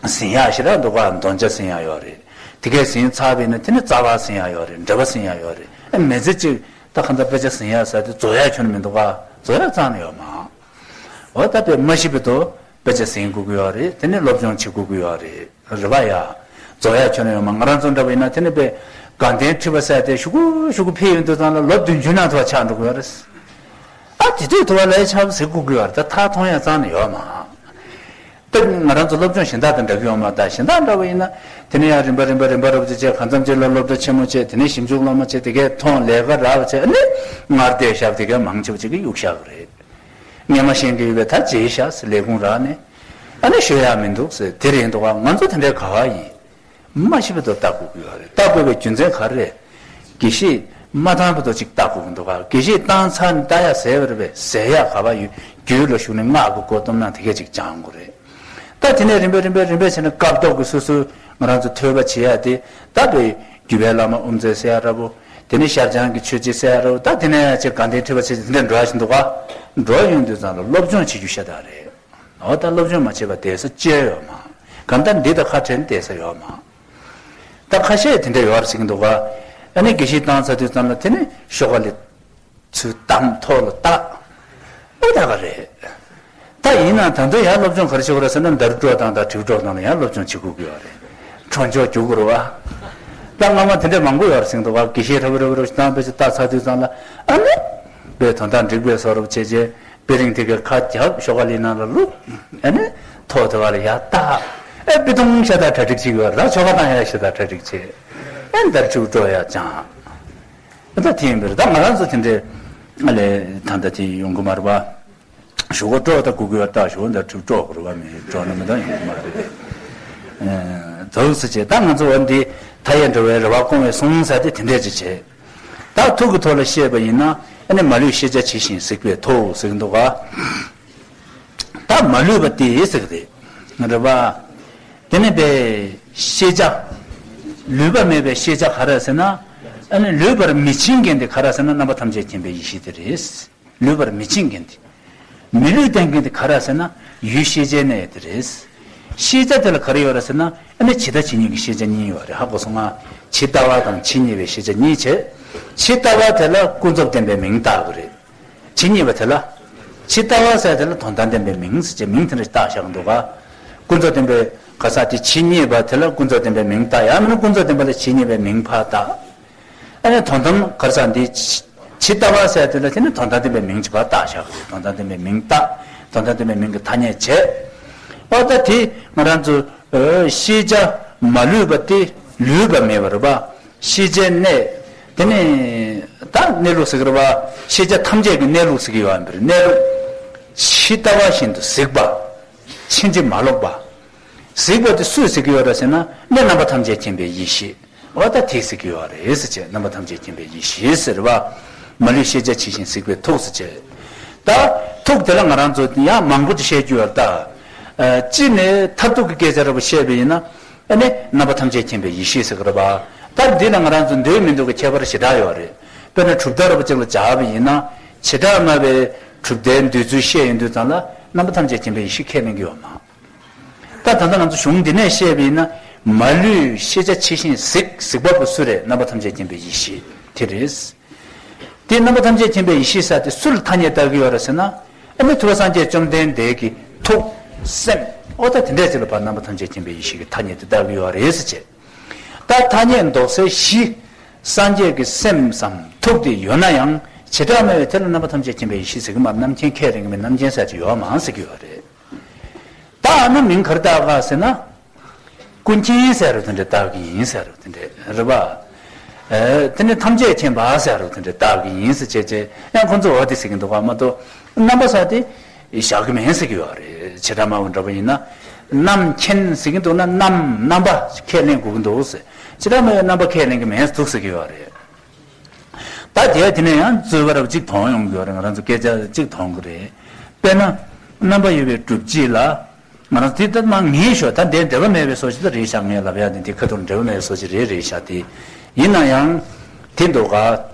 ཟིན་ཡག་ཞེ་དྲག་འདུག་ག། འདོན་ཆ་ཟིན་ཡག་ཡོད་རེད། དེ་གས་ཟིན་ཚར་བ་ཡིན་ན་དེ་ནི་རྩ་བ་ཟིན་ཡག་ཡོད་རེད། འགྲེལ་པ་ཟིན་ཡག་ཡོད་རེད། ཨ་མི་ཚེ་གཅིག་ད་གང་ལྟར་དཔེ་ཆ་ཟིན་ཡག་ཟེར་དེ་རྫོགས་ཡག་ཁྱོན་ནས་མི་འདུག་ག། རྫོགས་ཡག་རྩ་ནས་ཡོད་མ། འོ་ད་དཔེ་མ་ཤེས་པའི་ཐོག་དཔེ་ཆ་ཟིན་དགོས་ཀྱི་ཡོད་རེད། དེ་ནས་སློབ་སྦྱོང་བྱེད་དགོས་ཀྱི་ཡོད་རེད། རེད་བ་ཡ། རྫོགས་ཡག་ཁྱོན་ནས་ཡོད་མ། ང་རང་ཚོ་འདྲ་བ་ཡིན་ན་དེ་ནས་དཔེ་དགའ་ལྡན་ཁྲི་པ་ཟེར་དེ་ཤུ་གུ་ཤུ་གུ་ཕེབས་ཡོང་དུས་ཙམ་ལ་ལོ་བདུན་ཅུ་ནང་དུ་ཆགས་འགྲོ་གི་ཡོད་རེད། ཨ་དེ་དུས་དུ་བ་ལས་ཆགས་ཟེར་དགོས་ཀྱི་ཡོད་རེད། ད་ཐག་མཐོང་ཡག་རྩ་ནས་ཡོད་མ། ད་ང་རང་ཚོ་སློབ་སྦྱོང་གཞན་དག་དང་འདྲ་གི་ཡོད་མ། ད་གཞན་དག་འདྲ་བ་ཡིན་ན་དེ་ནས་ཡང་རིམ་པ་རིམ་པ་རིམ་པ་རབ་ཏུ་བྱས། གང་འཚམ་ཅིག་ལ་སློབ་གྲྭ་ཆེན་མོ་བྱས། དེ་ནས་ཞིབ་འཇུག་སློབ་མ་བྱས། དེ་གས་མཐོང་ལས་ཀ་རག་བྱས། ཨ་ནི་སྔར་བལྟས་ཞབས་དེ་གས་མང་ཆེ་བ་ཅིག་གིས་གཡུག་བཞག་གི་རེད། སྔོན་མ་ཤེས་ཀྱི་ཡོད་པས་ད་བརྗེད་ཤག་ཟེར་ལས་ཁུངས་རག་ནས། ཨ་ནི་ཤོད་ཡག་མི་འདུག་ཟེར། དེ་རེད་འདུག་ག། ང་ཚོ་དེ་འདྲའི་ག་བ་ཡིན། མ་ཤེས་པའི་ཐོག་ལྟ་དགོས་ཀྱི་ཡོད་རེད། ལྟ་དགོས་པའི་རྒྱུ་མཚན་ག་རེ་རེད། དགེ་བཤེས་མ་བཏང་བའི་ཐོག་ཅིག་ལྟ་དགོས་ཀྱི་འདུག་ག། དགེ་བཤེས་བཏང་ཚར་ནས་ལྟ་ཡག་ཟེར་བ་རེད་པས། ཟེར་ཡག་ག་བ་ཡོད། རྒྱུད་ལ་ཞུགས་ནས་སྔགས་ཀྱི་སྐོར་གཏོང་ན་དེ་གས་ཅིག་སྦྱང་དགོས་རེད། ད་དེ་ནས་རིམ་པས་རིམ་པས་རིམ་པས་བྱས་ནས་སྐབས་ཐོག་གི་སོ་སོའི་ང་རང་ཚོ་ཐོས་པ་བྱེད་ཡག་དེ་ད་དཔེ་རྒྱུད་པའི་བླ་མ་དབུ་མཛད་ཟེར་ཡག་འདྲ་པོ། དེ་ནས་ཤར་བྱང་གི་ཆོས་རྗེ་ཟེར་ཡག་འདྲ་པོ། ད་དེ་ནས་ཡང་ཅིག་དགའ་ལྡན་ཁྲི་པ་བྱས་ཏེ་དེ་འདྲ་འགྲོ་ཡག་ཞིག་འདུག་ག། འགྲོ་ཡོང་དུས་ཙམ་ལ་སློབ་སྦྱོང་བྱེད་རྒྱུ་ཤ་སྟག་རེད། འོ་ད་སློབ་སྦྱོང་མ་བྱས་པ་བསྡད་ས་ཅི་ཡང་ཡོད་མ། གང་ལྟར་འདི་དང་ཁ་བྲལ་ནས་བསྡད་ས་ཡོད་མ། ད་ཁ་ཤས་དེ་འདྲ་ཡོད་རེད་ཟེར་གྱི་འདུག་ག། ཨ་ནི་དགེ་བཤེས་བཏང་ཚར་དུས་ཙམ་ལ་དེ་ནི་ཤོག་ཁ་ལ་ཚུར་བསྡམས། ཐོག་ལ་བཏགས། ཨེ་ད་ག་རེད། ད་ཡིན་ན་ད་དུང་ཡང་སློབ་སྦྱོང་ག་རེ་བྱེད་དགོས་རེད་ཟེར་ན། འདར་སྒྲོག་དང་ད་གྲིབ་སྒྲོག་དང་ལ་ཡང་སློབ་སྦྱོང་བྱེད་དགོས་ཀྱི་ཡོད་རེད། ཁྲོ་མཆོག་རྒྱུག་དགོས་རེད་བ། ད་སྔ་མ་དེ་འདྲ་མང་པོ་ཡོད་རེད་ཟེར་གྱི་འདུག་ག། དགེ་བཤེས་རབ་རབ་རབ་ཞིག་བཏང་། དཔེ་ཆ་བལྟས་ཚར་དུས་ཙམ་ལ་ཨ་ནི་དཔེ་དོན་དག་འགྲིག་པའི་བཟོ་འདྲ་བྱས་བྱས། དཔེ་རིང་དེ་གའི་ཁ་རྒྱབ། ཤོག་ཁ་ལི་ནང་ལ་བླུགས། ཨ་ནི་ཐོག་དེ་བ་ལ་ཡར་བཏགས། ཨེ་དཔེ་ཐུང་ཤ་སྟག་གྲ་སྒྲིག་བྱེད་ཀྱི་ཡོད་རེད། ཤོག་ཁ་བཏང་ཡག་ཤ་སྟག་གྲ་སྒྲིག་བྱེད། ཨེ་འདར་ཁྲིའུ་སྒྲོག་ཡག་ཅང་། ཨ་ད་དེ་ཡིན་པ་རེད། ད་ང་རང་ཚོ་དེ་འདྲའི་ཨ་ལས་ད་ལྟ་དེ་ཡོང་གི་མ་རེད་པ། ཤོག་ཁ་སྒྲོག་ད་དགོས་ཀྱི་ཡོད། ད་ཤོག་ཁ་འདར་ཁྲིའུ་སྒྲོག་དགོས་རེད་པ། མི་སྒྲོག་ན་མི་ད་ཡོང་གི་མ་རེད། ཨེ་དོགས་སུ་བྱས། ད་ང་ཚོ་འོ་འདི་མཐའ་ཡས་འགྲོ་བའི་རེ་བ་སྐོང་བའི་གསུང་ཟེར་དེ་དེ་འདྲས་ཅིག་བྱས། ད་ཐུགས་ཀྱི་ཐོག་ལ་བཤད་པ་ཡིན་ན། ཨ་ནི་མ་ལུས་ཤེས་བྱ་ཇི་བཞིན་གཟིགས་པའི་ཐུགས་ཟེར་གྱི་འདུག་ག། ད་མ་ལུས་པ་དེ་ཟེར་གྱི་རེད། རེད་བ། དེ་ནས་པའི་ཤེས་བྱ། ལུས་པ་མེད་པའི་ཤེས་བྱ་ག་རེ་ཟེར་ན། ཨ་ནི་ལུས་པར་མི་འཆིང་མཁན་དེ་ག་རེ་ཟེར་ན་རྣམ་པ་ཐམས་ཅད་མཁྱེན་པའི་ཡེ་ཤེས་དེ་རེད། ལུས་པར་མི་འཆིང་མཁན་དེ། མི་ལུས་བསྟན་མཁན་དེ་ག་རེ་ཟེར་ན་ཡུལ་ཤེས་བྱའི་གནས་དེ་རེད། ཤེས་བྱ་དེ་ལ་ག་རེ་ཡོད་རེད་ཟེར་ན་ཨ་ནི་ཇི་ལྟ་ཇི་སྙེད་ཀྱི་ཤེས་བྱ་གཉིས་ཡོད་རེད། ཧ་གོ་སོང་ང་། ཇི་ལྟ་བ་དང་ཇི་སྙེད་པའི་ཤེས་བྱ་གཉིས་བྱས། ཇི་ལྟ་བ་དེ་ལ་ཀུན་རྫོབ་བདེན་པའི་མིང་བཏགས་པ་རེད། ཇི་སྙེད་པ་དེ་ལ། ཇི་ལྟ་བ་ཟེར་དེ་ལ་དོན་དམ་བདེན་པའི་མིང་ཟེར་བྱས་མིང་དེ་འདྲ་བཏགས་བཞག་འདུག་ག། ཀུན་རྫོབ་བདེན་པའི་ག་ས་དེ་ཇི་སྙེད་པ་དེ་ལ་ཀུན་རྫོབ་བདེན་པའི་མིང་བཏགས། ཡང་མིན་ན་ཀུན་རྫོབ་བདེན་པ་ལ་ཇི་སྙེད་པའི་མིང་ཕར་བཏགས། ཨ་ནི་དོན་དམ་ག་ས་འདི་ཇི་ལྟ་བ་ཟེར་དེ་ལ་དེ་ནི་དོན་དམ་བདེན་པའི་མིང་ཅིག་ཕར་བཏགས་བཞག་གི་རེད། དོན་དམ་བདེན་པའི་མིང་བཏགས། དོན་དམ་བདེན་པའི་མིང་གི་ཐ་སྙད་བྱས། ཨོ་ད་དེ་ང་རང་ཚོ་ཤེས་བྱ་མ་ལུས་པ་དེ་ལུས་པ་མེད་པ་རེད་པ། ཤེས་བྱའི་གནས། དེ་ནི་ད་གནས་ལུགས་ཟེར་གི་རེད་པ། ཤེས་བྱ་ཐམས་ཅད་ཀྱི་གནས་ལུགས་ཟེར་གི་ཡོད་པ་རེད། གནས་ལུགས། ཇི་ལྟ་བ་བཞིན་དུ་གཟིགས་པ། ཕྱིན་ཅི་མ་ལོག་པ། གཟིགས་པ་དེ་སུས་གཟིགས་ཀྱི་ཡོད་རེད་ཟེར་ན་ནི་རྣམ་པ་ཐམས་ཅད་མཁྱེན་པའི་ཡེ་ཤེས། འོ་ད་དེས་གཟིགས་ཀྱི་ཡོད་རེད་ཟེར་བྱས། རྣམ་པ་ཐམས་ཅད་མཁྱེན་པའི་ཡེ་ཤེས་ཟེར་བ། མ་ལུས་ཤེས་བྱ་ཇི་བཞིན་གཟིགས་པའི་ཐུགས་ཟེར་བྱས། ད་ཐུགས་དེ་ལ་ང་རང་ཚོ་ཡང་མང་པོ་ཅིག་བཤད་རྒྱུ་ཡོད་ད། ཨ་གཅིག་ནས་མཐར་ཐུག་གི་སྐད་ཆ་རེ་བ་བཤད་པ་ཡིན་ན། ཨ་ནི་རྣམ་པ་ཐམས་ཅད་མཁྱེན་པའི་ཡེ་ཤེས་ཟེར་གི་རེད་པ། ད་འདི་ལ་ང་རང་ཚོ་འདོད་མི་འདོད་ཀྱི་ཁྱད་པར་ཞེ་དྲག་ཡོད་རེད། དཔེར་ན་གྲུབ་མཐའ་རེ་བ་གཅིག་ལ་སྦྱར་བ་ཡིན་ན། བྱེ་བྲག་སྨྲ་བའི་གྲུབ་མཐའི་འདོད་ཚུལ་བཤད་ཡོང་དུས་ཙམ་ལ་རྣམ་པ་ཐམས་ཅད་མཁྱེན་པའི་ཡེ་ཤེས་ཁས་ལེན་གྱི་ཡོད་མ། ད་ད་ལྟ་ང་ཚོ་གཞུང་འདི་ནས་བཤད་པ་ཡིན་ན། མ་ལུས་ཤེས་བྱ་ཇི་བཞིན་གཟིགས། གཟིགས་པ་པོ་སུ་རེད། རྣམ་པ་ཐམས་ཅད་མཁྱེན་པའི་ཡེ་ཤེས་དེ་རེད། དེ་རྣམ་པ་ཐམས་ཅད་མཁྱེན་པའི་ཡེ་ཤེས་ཟེར་དེ་སུ་ལ་ཐ་སྙད་བཏགས་ཀྱི་ཡོད་རེད་ཟེར་ན། ཨ་ནི་ཐུབ་པ་སངས་རྒྱས་བཅོམ་ལྡན་འདས་ཀྱི་ཐུགས་སེམས། ཨོ་ད་དེ་འདྲས་ཅིག་ལ་ཕར་རྣམ་པ་ཐམས་ཅད་མཁྱེན་པའི་ཡེ་ཤེས་ཀྱི་ཐ་སྙད་དེ་བཏགས་ཀྱི་ཡོད་རེད་ཟེར་བྱས། ད་ཐ་སྙད་འདོགས་སའི་གཞི། སངས་རྒྱས་ཀྱི་སེམས་སམ་ཐུགས་དེ་ཡོད་ན་ཡང་བྱེ་བྲག་སྨྲ་བས་དེ་ལ་རྣམ་པ་ཐམས་ཅད་མཁྱེན་པའི་ཡེ་ཤེས་ཟེར་གྱི་མ་རེད། རྣམ་མཁྱེན་ཁས་ལེན་གྱི་མེད། རྣམ་མཁྱེན་ཟེར་ཅིག་ཡོད་མ་རེད་ཟེར་གྱི་ཡོད་རེད། ད་ཨ་ནི་མིང་ག་རེ་བཏགས་ག་ཟེར་ན། ཀུན་མཁྱེན་ཟེར་རུ་དེ་འདྲ་བཏགས་ཀྱི་ཡིན་ཟེར་རུ་དེ་འདྲ་རེད་པ། ཨེ་དེ་ནི་ཐམས་ཅད་མཁྱེན་པ་ཟེར་རུ་དེ་འདྲ་བཏགས་ཀྱི་ཡིན་ཟེར་བྱས་བྱས། ཡང་ཁོ་ཚོ་འོ་དེ་ཟེར་གྱི་འདུག་ག་མ་གཏོགས་རྣམ་པ་ཟེར་དེ་བཞག་གི་མིན་ཟེར་གྱི་ཡོད་རེད། བྱེ་བྲག་སྨྲ་བ་འདྲ་པོ་ཡིན་ན། རྣམ་མཁྱེན་ཟེར་གྱི་འདུག་ན་རྣམ་རྣམ་པ་ཁས་ལེན་དགོས་ཀྱི་འདུག་ཟེར། བྱེ་བྲག་སྨྲ་བས་རྣམ་པ་ཁས་ལེན་གྱི་མིན་འདུག་ཟེར་གྱི་ཡོད་རེད། ད་དེ་དེ་ནས་ཡང་རྩོད་པ་རབ་གཅིག་མཐོང་ཡོང་གི་ཡོད་རེད། ང་རང་ཚོ་སྐད་ཆ་གཅིག་མཐོང་གི་རེད། དཔེར་ན། རྣམ་པ་ཡོད་པའི་སྒྲུབ་བྱེད་ལ། ང་རང་དེ་ལྟར་མ་ངེས་ཤོག་ད་འདིར་འབྲེལ་བ་མེད་པའི་བཟོ་ཞིག་ད་རེད་ཤག་ངས་ལབ་ཡག་དེ་འདི་ཁ་ཐུག་འབྲེལ་བ་མེད་པའི་བཟོ་ཞིག་རེད་རེད་ཤག་དེ། ཡིན་ན་ཡང་། དེ་འདུག་ག་བྱེ་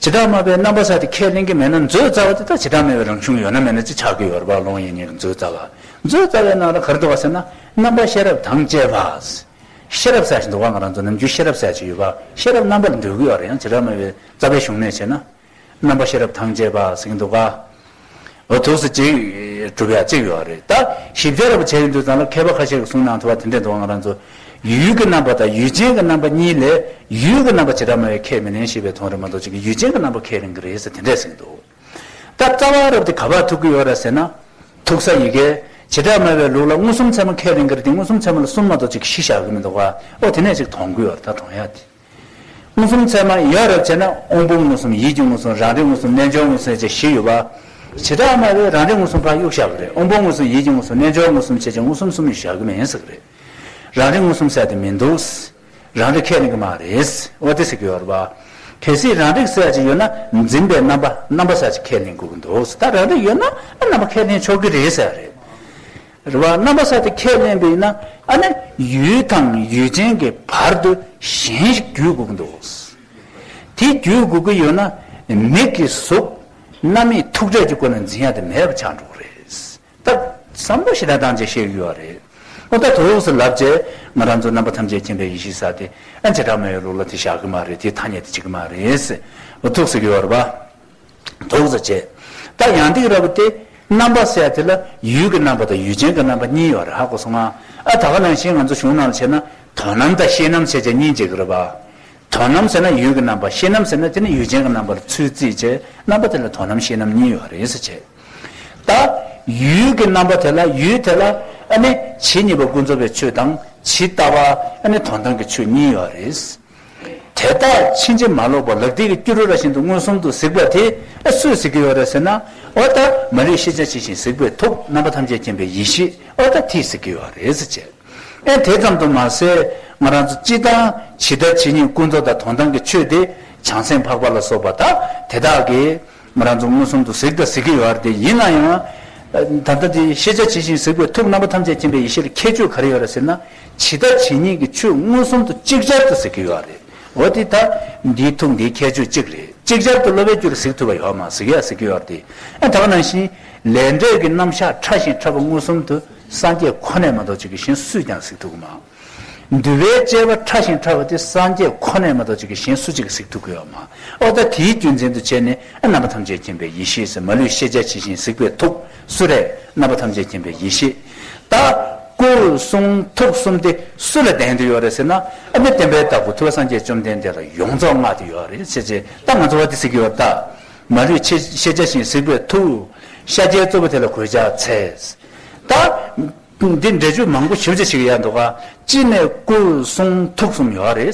བྲག་སྨྲ་བས་རྣམ་པ་ཟེར་དེ་ཁས་ལེན་གྱི་མེད་ན་མཛོད་རྩ་བ་དེ་ད་བྱེ་བྲག་སྨྲ་བའི་རང་གཞུང་ཡོད་ན་མེད་ན་ཅིག་ཆགས་ཀྱི་ཡོད་རེད་པ། ལོང་ཡིན་ཉེ་གི་མཛོད་རྩ་བ། མཛོད་རྩ་བའི་ནང་ལ་ག་རེ་འདུག་ག་ཟེར་ན། རྣམ་པ་ཤེས་རབ་དང་བཅས་པ། ཤེས་རབ་ཟེར་ཞིག་འདུག་ག་ང་རང་ཚོ་ནམ་རྒྱུན་ཤེས་རབ་ཟེར་ཞིག་ཡོད་པ། ཤེས་རབ་རྣམ་པ་ལ་འདོད་ཀྱི་ཡོད་རེད། ཡང་བྱེ་བྲག་སྨྲ་བའི་རྩ་བའི་གཞུང་ནས་བྱས་ན། རྣམ་པ་ཤེས་རབ་དང་བཅས་པ་ཟེར་གྱི་འདུག་ག་འོ་ཐུགས་སུ་ཅིག་གྲུབ་ཡ་གཅིག་ཡོད་རེད། ད་ཞིབ་ཆ་ར་བ་བྱས་ཡོང་དུས་ཙམ་ལ་མཁས་པ་ཁ་ཤས་ཀྱིས་གསུངས་གནང་ཐུབ་པ་དེ་འདྲས་འདུག་ག་ང་རང་ཚོ་ཡུལ་གྱི་རྣམ་པ་དང་ཡུལ་ཅན་གྱི་རྣམ་པ་གཉིས་ལས་ཡུལ་གྱི་རྣམ་པ་བྱེ་བྲག་སྨྲ་བས་ཁས་མི་ལེན་ཞེས་པའི་དོན་རེད་མ་གཏོགས་ཅིག་ཡུལ་ཅན་གྱི་རྣམ་པ་ཁས་ལེན་གྱི་རེད་ཟེར་དེ་འདྲས་ཟེར་གྱི་འདུག་ད་རྩ་བ་རབ་དེ་ག་པར་ཐུག་གི་ཡོད་རེད་ཟེར་ན། ཐུག་ས་ཡི་གེ། བྱེ་བྲག་སྨྲ་བའི་ལུགས་ལ་མངོན་སུམ་ཚད་མ་ཁས་ལེན་གྱི་རེད་དེ། མངོན་སུམ་ཚད་མ་ལ་གསུམ་མ་གཏོགས་ཅིག་བཞི་བཞག་གི་མི་འདུག་ག་འོ་དེ་ནས་ཅིག་མཐོང་གི་ཡོད་རེད། ད་མཐོང་ཡ་དེ། མངོན་སུམ་ཚད་མ་ཡོད་རབ་བྱས་ན་དབང་པོ་མངོན་སུམ། ཡིད་ཀྱི་མངོན་སུམ། རང་རིག་མངོན་སུམ། རྣལ་འབྱོར་མངོན་སུམ་བྱས་བཞི་ཡོད་པ། བྱེ་བྲག་སྨྲ་བས་རང་རིག་མངོན་སུམ་ཕར་གཡུག་བཞག་གི་རེད། དབང་པོ་མངོན་སུམ། ཡིད་ཀྱི་མངོན་སུམ། རྣལ་འབྱོར་མངོན་སུམ་བྱས་ཀྱང་མངོན་སུམ་གསུམ་ཡོད་བཞག་གི་མིན་ཟེར་གི་རེད། རང་རིག་མངོན་སུམ་ཟེར་དེ་མི་འདུག་རང་རིག་ཁས་ལེན་གྱི་མ་རེད། འོ་དེ་ཟེར་གྱི་ཡོད་རེད་པ། གལ་སྲིད་རང་རིག་ཟེར་ཅིག་ཡོད་ན་འཛིན་པའི་རྣམ་པ་རྣམ་པ་ཟེར་ཅིག་ཁས་ལེན་དགོས་ཀྱི་འདུག་ད་རང་རིག་ཡོད་ན་ཨ་རྣམ་པ་ཁས་ལེན་ཆོག་གི་རེད་ཟེར་རེད། རེད་པ། རྣམ་པ་ཟེར་དེ་ཁས་ལེན་པ་ཡིན་ན་ཨ་ནི་ཡུལ་དང་ཡུལ་ཅན་གྱི་བར་དུ་གཞན་ཞིག་བརྒྱུད་དགོས་ཀྱི་འདུག་དེ་བརྒྱུད་དགོས་ཀྱི་ཡོད་ན་མིག་གི་གཟུགས་རྣམ་སྨིན་ཐུག་ཕྲད་ཀྱི་སྒོ་ནས་འཛིན་ཡ་དེ་མེད་པ་ཆགས་འགྲོ་གི་རེད། ད་བསམ་བློ་ཞེ་དྲག་བཏང་བྱས་བཤད་ཀྱི་ཡོད་རེད། འོ་ད་ཐུགས་སུ་ལབ་བྱས་ང་རང་ཚོ་རྣམ་པ་ཐམས་ཅད་མཁྱེན་པའི་ཡེ་ཤེས་ཟེར་དེ་ཨ་བྱེ་བྲག་སྨྲ་བའི་ལུགས་ལ་དེ་བཞག་གི་མ་རེད། དེ་ཐ་སྙད་དེ་བྱེད་ཀྱི་མ་རེད་ཟེར། འོ་ཐུགས་སུ་གི་ཡོད་རེད་པ། ཐུགས་སུ་བྱས། ད་ཡང་ཏིག་ར་བ་དེ་རྣམ་པ་ཟེར་དེ་ལ་ཡུལ་གྱི་རྣམ་པ་དང་ཡུལ་ཅན་གྱི་རྣམ་པ་གཉིས་ཡོད་རེད། ཧ་གོ་སོང་ང་། ཨ་ད་ག་ནང་བཞིན་ང་ཚོ་གཞུང་ནང་ལ་བྱས་ན་དོན་རྣམ་དང་ཤེས་རྣམ་བྱས་བྱས་གཉིས་འབྱེད་ཀྱི་རེད་པ། དོན་རྣམ་ཟེར་ན་ཡུལ་གྱི་རྣམ་པ། ཤེས་རྣམ་ཟེར་ན་དེ་ནི་ཡུལ་ཅན་གྱི་རྣམ་པ་ལ་ཚུར་བརྩིས་བྱས་རྣམ་པ་དེ་ལ་དོན་རྣམ་ཤེས་རྣམ་གཉིས་ཡོད་རེད་ཟེར་བྱས། ད་ཡུལ་གྱི་རྣམ་པ་དེ་ལ་ཡུལ་དེ་ལ་ཨ་ནི་ཇི་སྙེད་པ་ཀུན་རྫོབ་པའི་ཆོས་དང་ཇི་ལྟ་བ་ཨ་ནི་དོན་དམ་གྱི་ཆོས་གཉིས་ཡོད་རེད། དེ་དག་ཕྱིན་ཅི་མ་ལོག་པ་ལག་མཐིལ་གྱི་སྐྱུ་རུ་ར་བཞིན་དུ་མངོན་སུམ་དུ་གཟིགས་པ་དེ་ཨ་སུས་གཟིགས་ཀྱི་ཡོད་རེད་ཟེར་ན། འོ་ད་མ་ལུས་ཤེས་བྱ་ཇི་བཞིན་གཟིགས་པའི་ཐུགས། རྣམ་པ་ཐམས་ཅད་མཁྱེན་པའི་ཡེ་ཤེས། འོ་ད་དེས་གཟིགས་ཀྱི་ཡོད་རེད་ཟེར་བྱས། ཨེ་དེ་ཙམ་དུ་མ་ཟད་ང་རང་ཚོ་སྤྱིར་བཏང་ཇི་ལྟ་ཇི་སྙེད་ཀུན་རྫོབ་དང་དོན་དམ་གྱི་ཆོས་དེ་བྱང་སེམས་འཕགས་པ་ལ་སོགས་པ་དག་དེ་དག་གིས་ང་རང་ཚོ་མངོན་སུམ་དུ་གཟིགས་དང་གཟིགས་ཀྱི་ཡོད་རེད་དེ། ཡིན་ན་ཡང་ ད་ལྟ་དེ་ཤེས་བྱ་ཇི་བཞིན་གཟིགས་པའི་ཐུགས། རྣམ་པ་ཐམས་ཅད་མཁྱེན་པའི་ཡེ་ཤེས་ལ་ཁྱད་ཆོས་ག་རེ་ཡོད་རེད་ཟེར་ན། ཇི་ལྟ་ཇི་སྙེད་ཀྱི་ཆོས་མངོན་སུམ་དུ་ཅིག་ཅར་དུ་གཟིགས་ཀྱི་ཡོད་རེད། འོ་དེ་ད་འདིའི་ཐུགས་འདིའི་ཁྱད་ཆོས་གཅིག་རེད། ཅིག་ཅར་དུ་སློབ་པའི་རྒྱུར་གཟིགས་ཐུབ་པ་ཡོད་མ། གཟིགས་ཡ་གཟིགས་ཀྱི་ཡོད་རེད་དེ། ཨ་ད་ག་ནང་བཞིན་ལས་འབྲས་ཀྱི་རྣམ་གཞག་ཕྲ་ཞིང་ཕྲ་བ་མངོན་སུམ་དུ་སངས་རྒྱས་ཁོ་ནས་མ་གཏོགས་ཅིག་གིས་གཞན་སུས་ཀྱང་གཟིགས་ཐུབ་ཀྱི་མ། འདུལ་བའི་དཔྱད་པ་ཕྲ་ཞིང་ཕྲ་བ་དེ་སངས་རྒྱས་ཁོ་ནས་མ་གཏོགས་ཅིག་གིས་གཞན་སུ་གཅིག་གིས་གཟིགས་ཐུབ་ཀྱི་ཡོད་མ། ཨོ་ད་དེའི་རྒྱུ་མཚན་དུ་བྱས་ནས་ཨ་རྣམ་པ་ཐམས་ཅད་མཁྱེན་པའི་ཡེ་ཤེས་ཟེར། མ་ལུས་ཤེས་བྱ་ཇི་བཞིན་གཟིགས་པའི་ཐུགས་སུ་རེད། རྣམ་པ་ཐམས་ཅད་མཁྱེན་པའི་ཡེ་ཤེས། ད་སྐུ་གསུང་ཐུགས་གསུམ་དེ་སུ་ལ་ལྡན་དུ་ཡོད་རེད་ཟེར་ན། ཨ་ནི་བསྟན་པའི་བདག་པོ་ཐུབ་པ་སངས་རྒྱས་བཅོམ་ལྡན་འདས་ལ་ཡོངས་རྫོགས་མངའ་སྟེ་ཡོད་རེད་ཟེར་བྱས། ད་ང་ཚོ་བ་དེ་གཟིགས་ཀྱི་ཡོད་ད། མ་ལུས་ཤེས་བྱ་ཇི་བཞིན་གཟིགས་པའི་ཐུགས། ཤཱཀྱའི་གཙོ་བོ་དེ་ལ་གུས་ཕྱག་འཚལ། ད། འདི་འགྲེལ་བརྗོད་མང་པོ་ཞེ་པོ་ཅིག་ཞིག་ཡོད་འདུག་ག། གཅིག་ནས་སྐུ་གསུང་ཐུགས་གསུམ་ཡོད་རེད།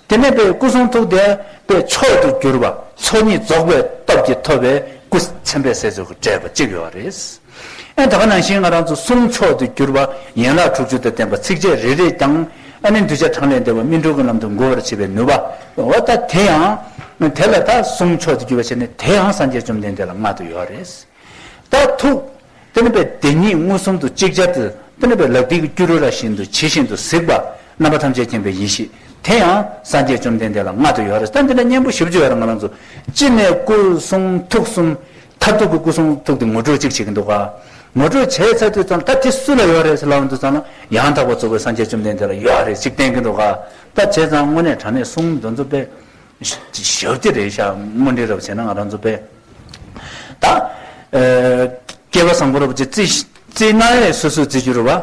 དེ་ནས་པའི་སྐུ་གསུང་ཐུགས་དེ་པའི་མཆོག་ཏུ་གྱུར་པ་ཚོགས་གཉིས་རྫོགས་པའི་སྟོབས་ཀྱིས་ཐོབ་པའི་སྐུ་མཚན་དཔེ་གསལ་ཚུལ་གྱིས་སྤྲས་པ་གཅིག་ཡོད་རེད། ཨེ་ད་ག་ནང་བཞིན་ང་རང་ཚོ་གསུང་མཆོག་ཏུ་གྱུར་པ་ཡན་ལག་དྲུག་ཅུ་དང་ལྡན་པ་ཚིགས་བཅད་རེ་རེས་ཀྱང་ཨ་ནི་གདུལ་བྱ་གྲངས་ལས་འདས་པ་སྨིན་གྲོལ་གྱི་ལམ་དུ་འགོད་པར་བྱེད་པའི་ནུས་པ། འོ་ད་དེ་ཡང་དེ་ལ་ད་གསུང་མཆོག་ཏུ་གྱུར་པ་བྱས་ནས་དེ་ཡང་སངས་རྒྱས་བཅོམ་ལྡན་འདས་ལ་མངའ་སྟེ་ཡོད་རེད། ད་ཐུགས། དེ་ནི་པའི་དེ་ཉིད་མངོན་སུམ་དུ་ཅིག་ཅར་དུ། དེ་ནི་པའི་ལག་མཐིལ་གྱི་སྐྱུ་རུ་ར་བཞིན་དུ་ཇི་བཞིན་དུ་གཟིགས་པ། རྣམ་པ་ཐམས་ཅད་མཁྱེན་པའི་ཡེ་ཤེས་དེ་ཡང་སངས་རྒྱས་བཅོམ་ལྡན་འདས་ལ་མངའ་སྟེ་ཡོད་རེད། ད་འདི་ལ་སྙན་པོ་ཞེ་པོ་ཅིག་ཡོད་རེད། ང་རང་ཚོ་ཅི་ནས་སྐུ་གསུང་ཐུགས་གསུམ། མཐར་ཐུག་གི་སྐུ་གསུང་ཐུགས་དེ་ངོ་སྤྲོད་ཅིག་བྱེད་ཀྱི་འདུག་ག། ངོ་སྤྲོད་བྱས་ཚར་དུས་ཙམ་ད་དེ་སུ་ལ་ཡོད་རེད་ཟེར་ལབ་དུས་ཙམ་ལ་ཡང་དག་པར་རྫོགས་པའི་སངས་རྒྱས་བཅོམ་ལྡན་འདས་ལ་ཡོད་རེད་ཅིག་བསྟན་གྱི་འདུག་ག། ད་བྱས་ཙང་དངོས་གནས་དྲང་གནས་གསུང་འདི་ཚོ་དཔེ་ཞབས་ཀྱི་རེད་ཤག། དངོས་འབྲེལ་རབ་བྱས་ན་ང་རང་ཚོ་དཔེ། ད། ཨ། སྐལ་བ་བཟང་པོ་རབ་ཅིག་བརྩི་བརྩིས་ན་ཡང་སོ་སོས་བརྩི་རྒྱུ་རེད་བ།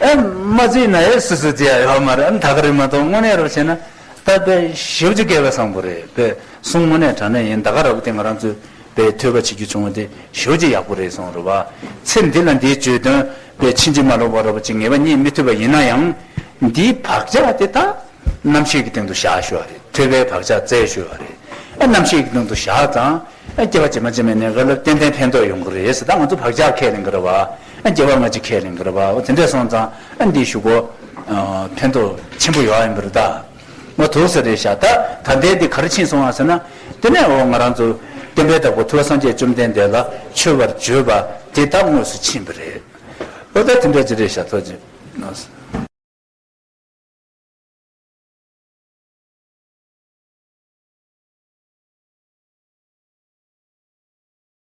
ཨ། མ་བརྩིས་ན་ཡང་སོ་སོས་བརྩི་ཡ་ཡོད་མ་རེད། ཨ། ད་ག་རེད་མ་གཏོགས་དངོས་གནས་རབ་བྱས་ན། ད་དཔེ་ཞབས་ཀྱི་སྐལ་བ་བཟང་པོ་རེད། དཔེ་གསུང་དངོས་གནས་དྲང་གནས་ཡིན། ད་ག་རབ་དེ་ང་རང་ཚོས་དཔེ་ཐོས་པ་བྱེད་རྒྱུ་བྱུང་བ་དེ་ཞབས་ཀྱི་ཡག་པོ་རེད་གསུངས་རེད་བ། ཚེ་འདི་ལ་འདིའི་བརྗོད་དོན་དཔེ་ཕྱིན་ཅི་མ་ལོག་པ་རབ་ཅིག་ངེས་པ་རྙེད་མི་ཐུབ་པ་ཡིན་ན་ཡང་། འདིའི་བག་ཆགས་དེ་ད། རྣམ་ཤེས་ཀྱི་སྟེང་དུ་བཞག་ཞུ་བ་རེད། ཐོས་པའི་བག་ཆགས་བཙལ་ཞུ་བ་རེད། ཨ། རྣམ་ཤེས་ཀྱི་སྟེང་དུ་བཞག་ཙང་། ཨ། སྐྱེ་བ་ཇི་མ་ཇི་མ་ནས་ག་ལ་ཏན་ཏན་ཕན་ཐོགས་ཡོང་གི་རེད་ཟེར། ད་ང་ཚོ་བག་ཆགས་ཁས་ལེན་གི་རེད་བ། ཨ། སྐྱེ་བ་སྔ་ཕྱི་ཁས་ལེན་གི་རེད་བ། འོ་དེ་འདྲས་སོང་ཙང་ཨ་འདིའི་གཞུག་གུ། ཨ། ཕན་ཐོགས་ཆེན་པོ་ཡོང་ཡིན་པ་རེད་ད། ང་ཐུགས་ས་རེད་ཤག། ད་ད་ལྟའི་འདི་ག་རེ་ཕྱིན་སོང་བ་ཟེར་ན། དེ་ནས་འོ་ང་རང་ཚོ་བསྟན་པའི་བདག་པོ་ཐུབ་པ་སངས་རྒྱས་བཅོམ་ལྡན་འདས་ལ་མཆོད་པར་བརྗོད་པ་དེ་ད་དངོས་སུ་ཕྱིན་པ་རེད། འོ་ད་དེ་འདྲ་ཅིག་རེད་ཤག། ཐུགས་རྗེ་གནང་།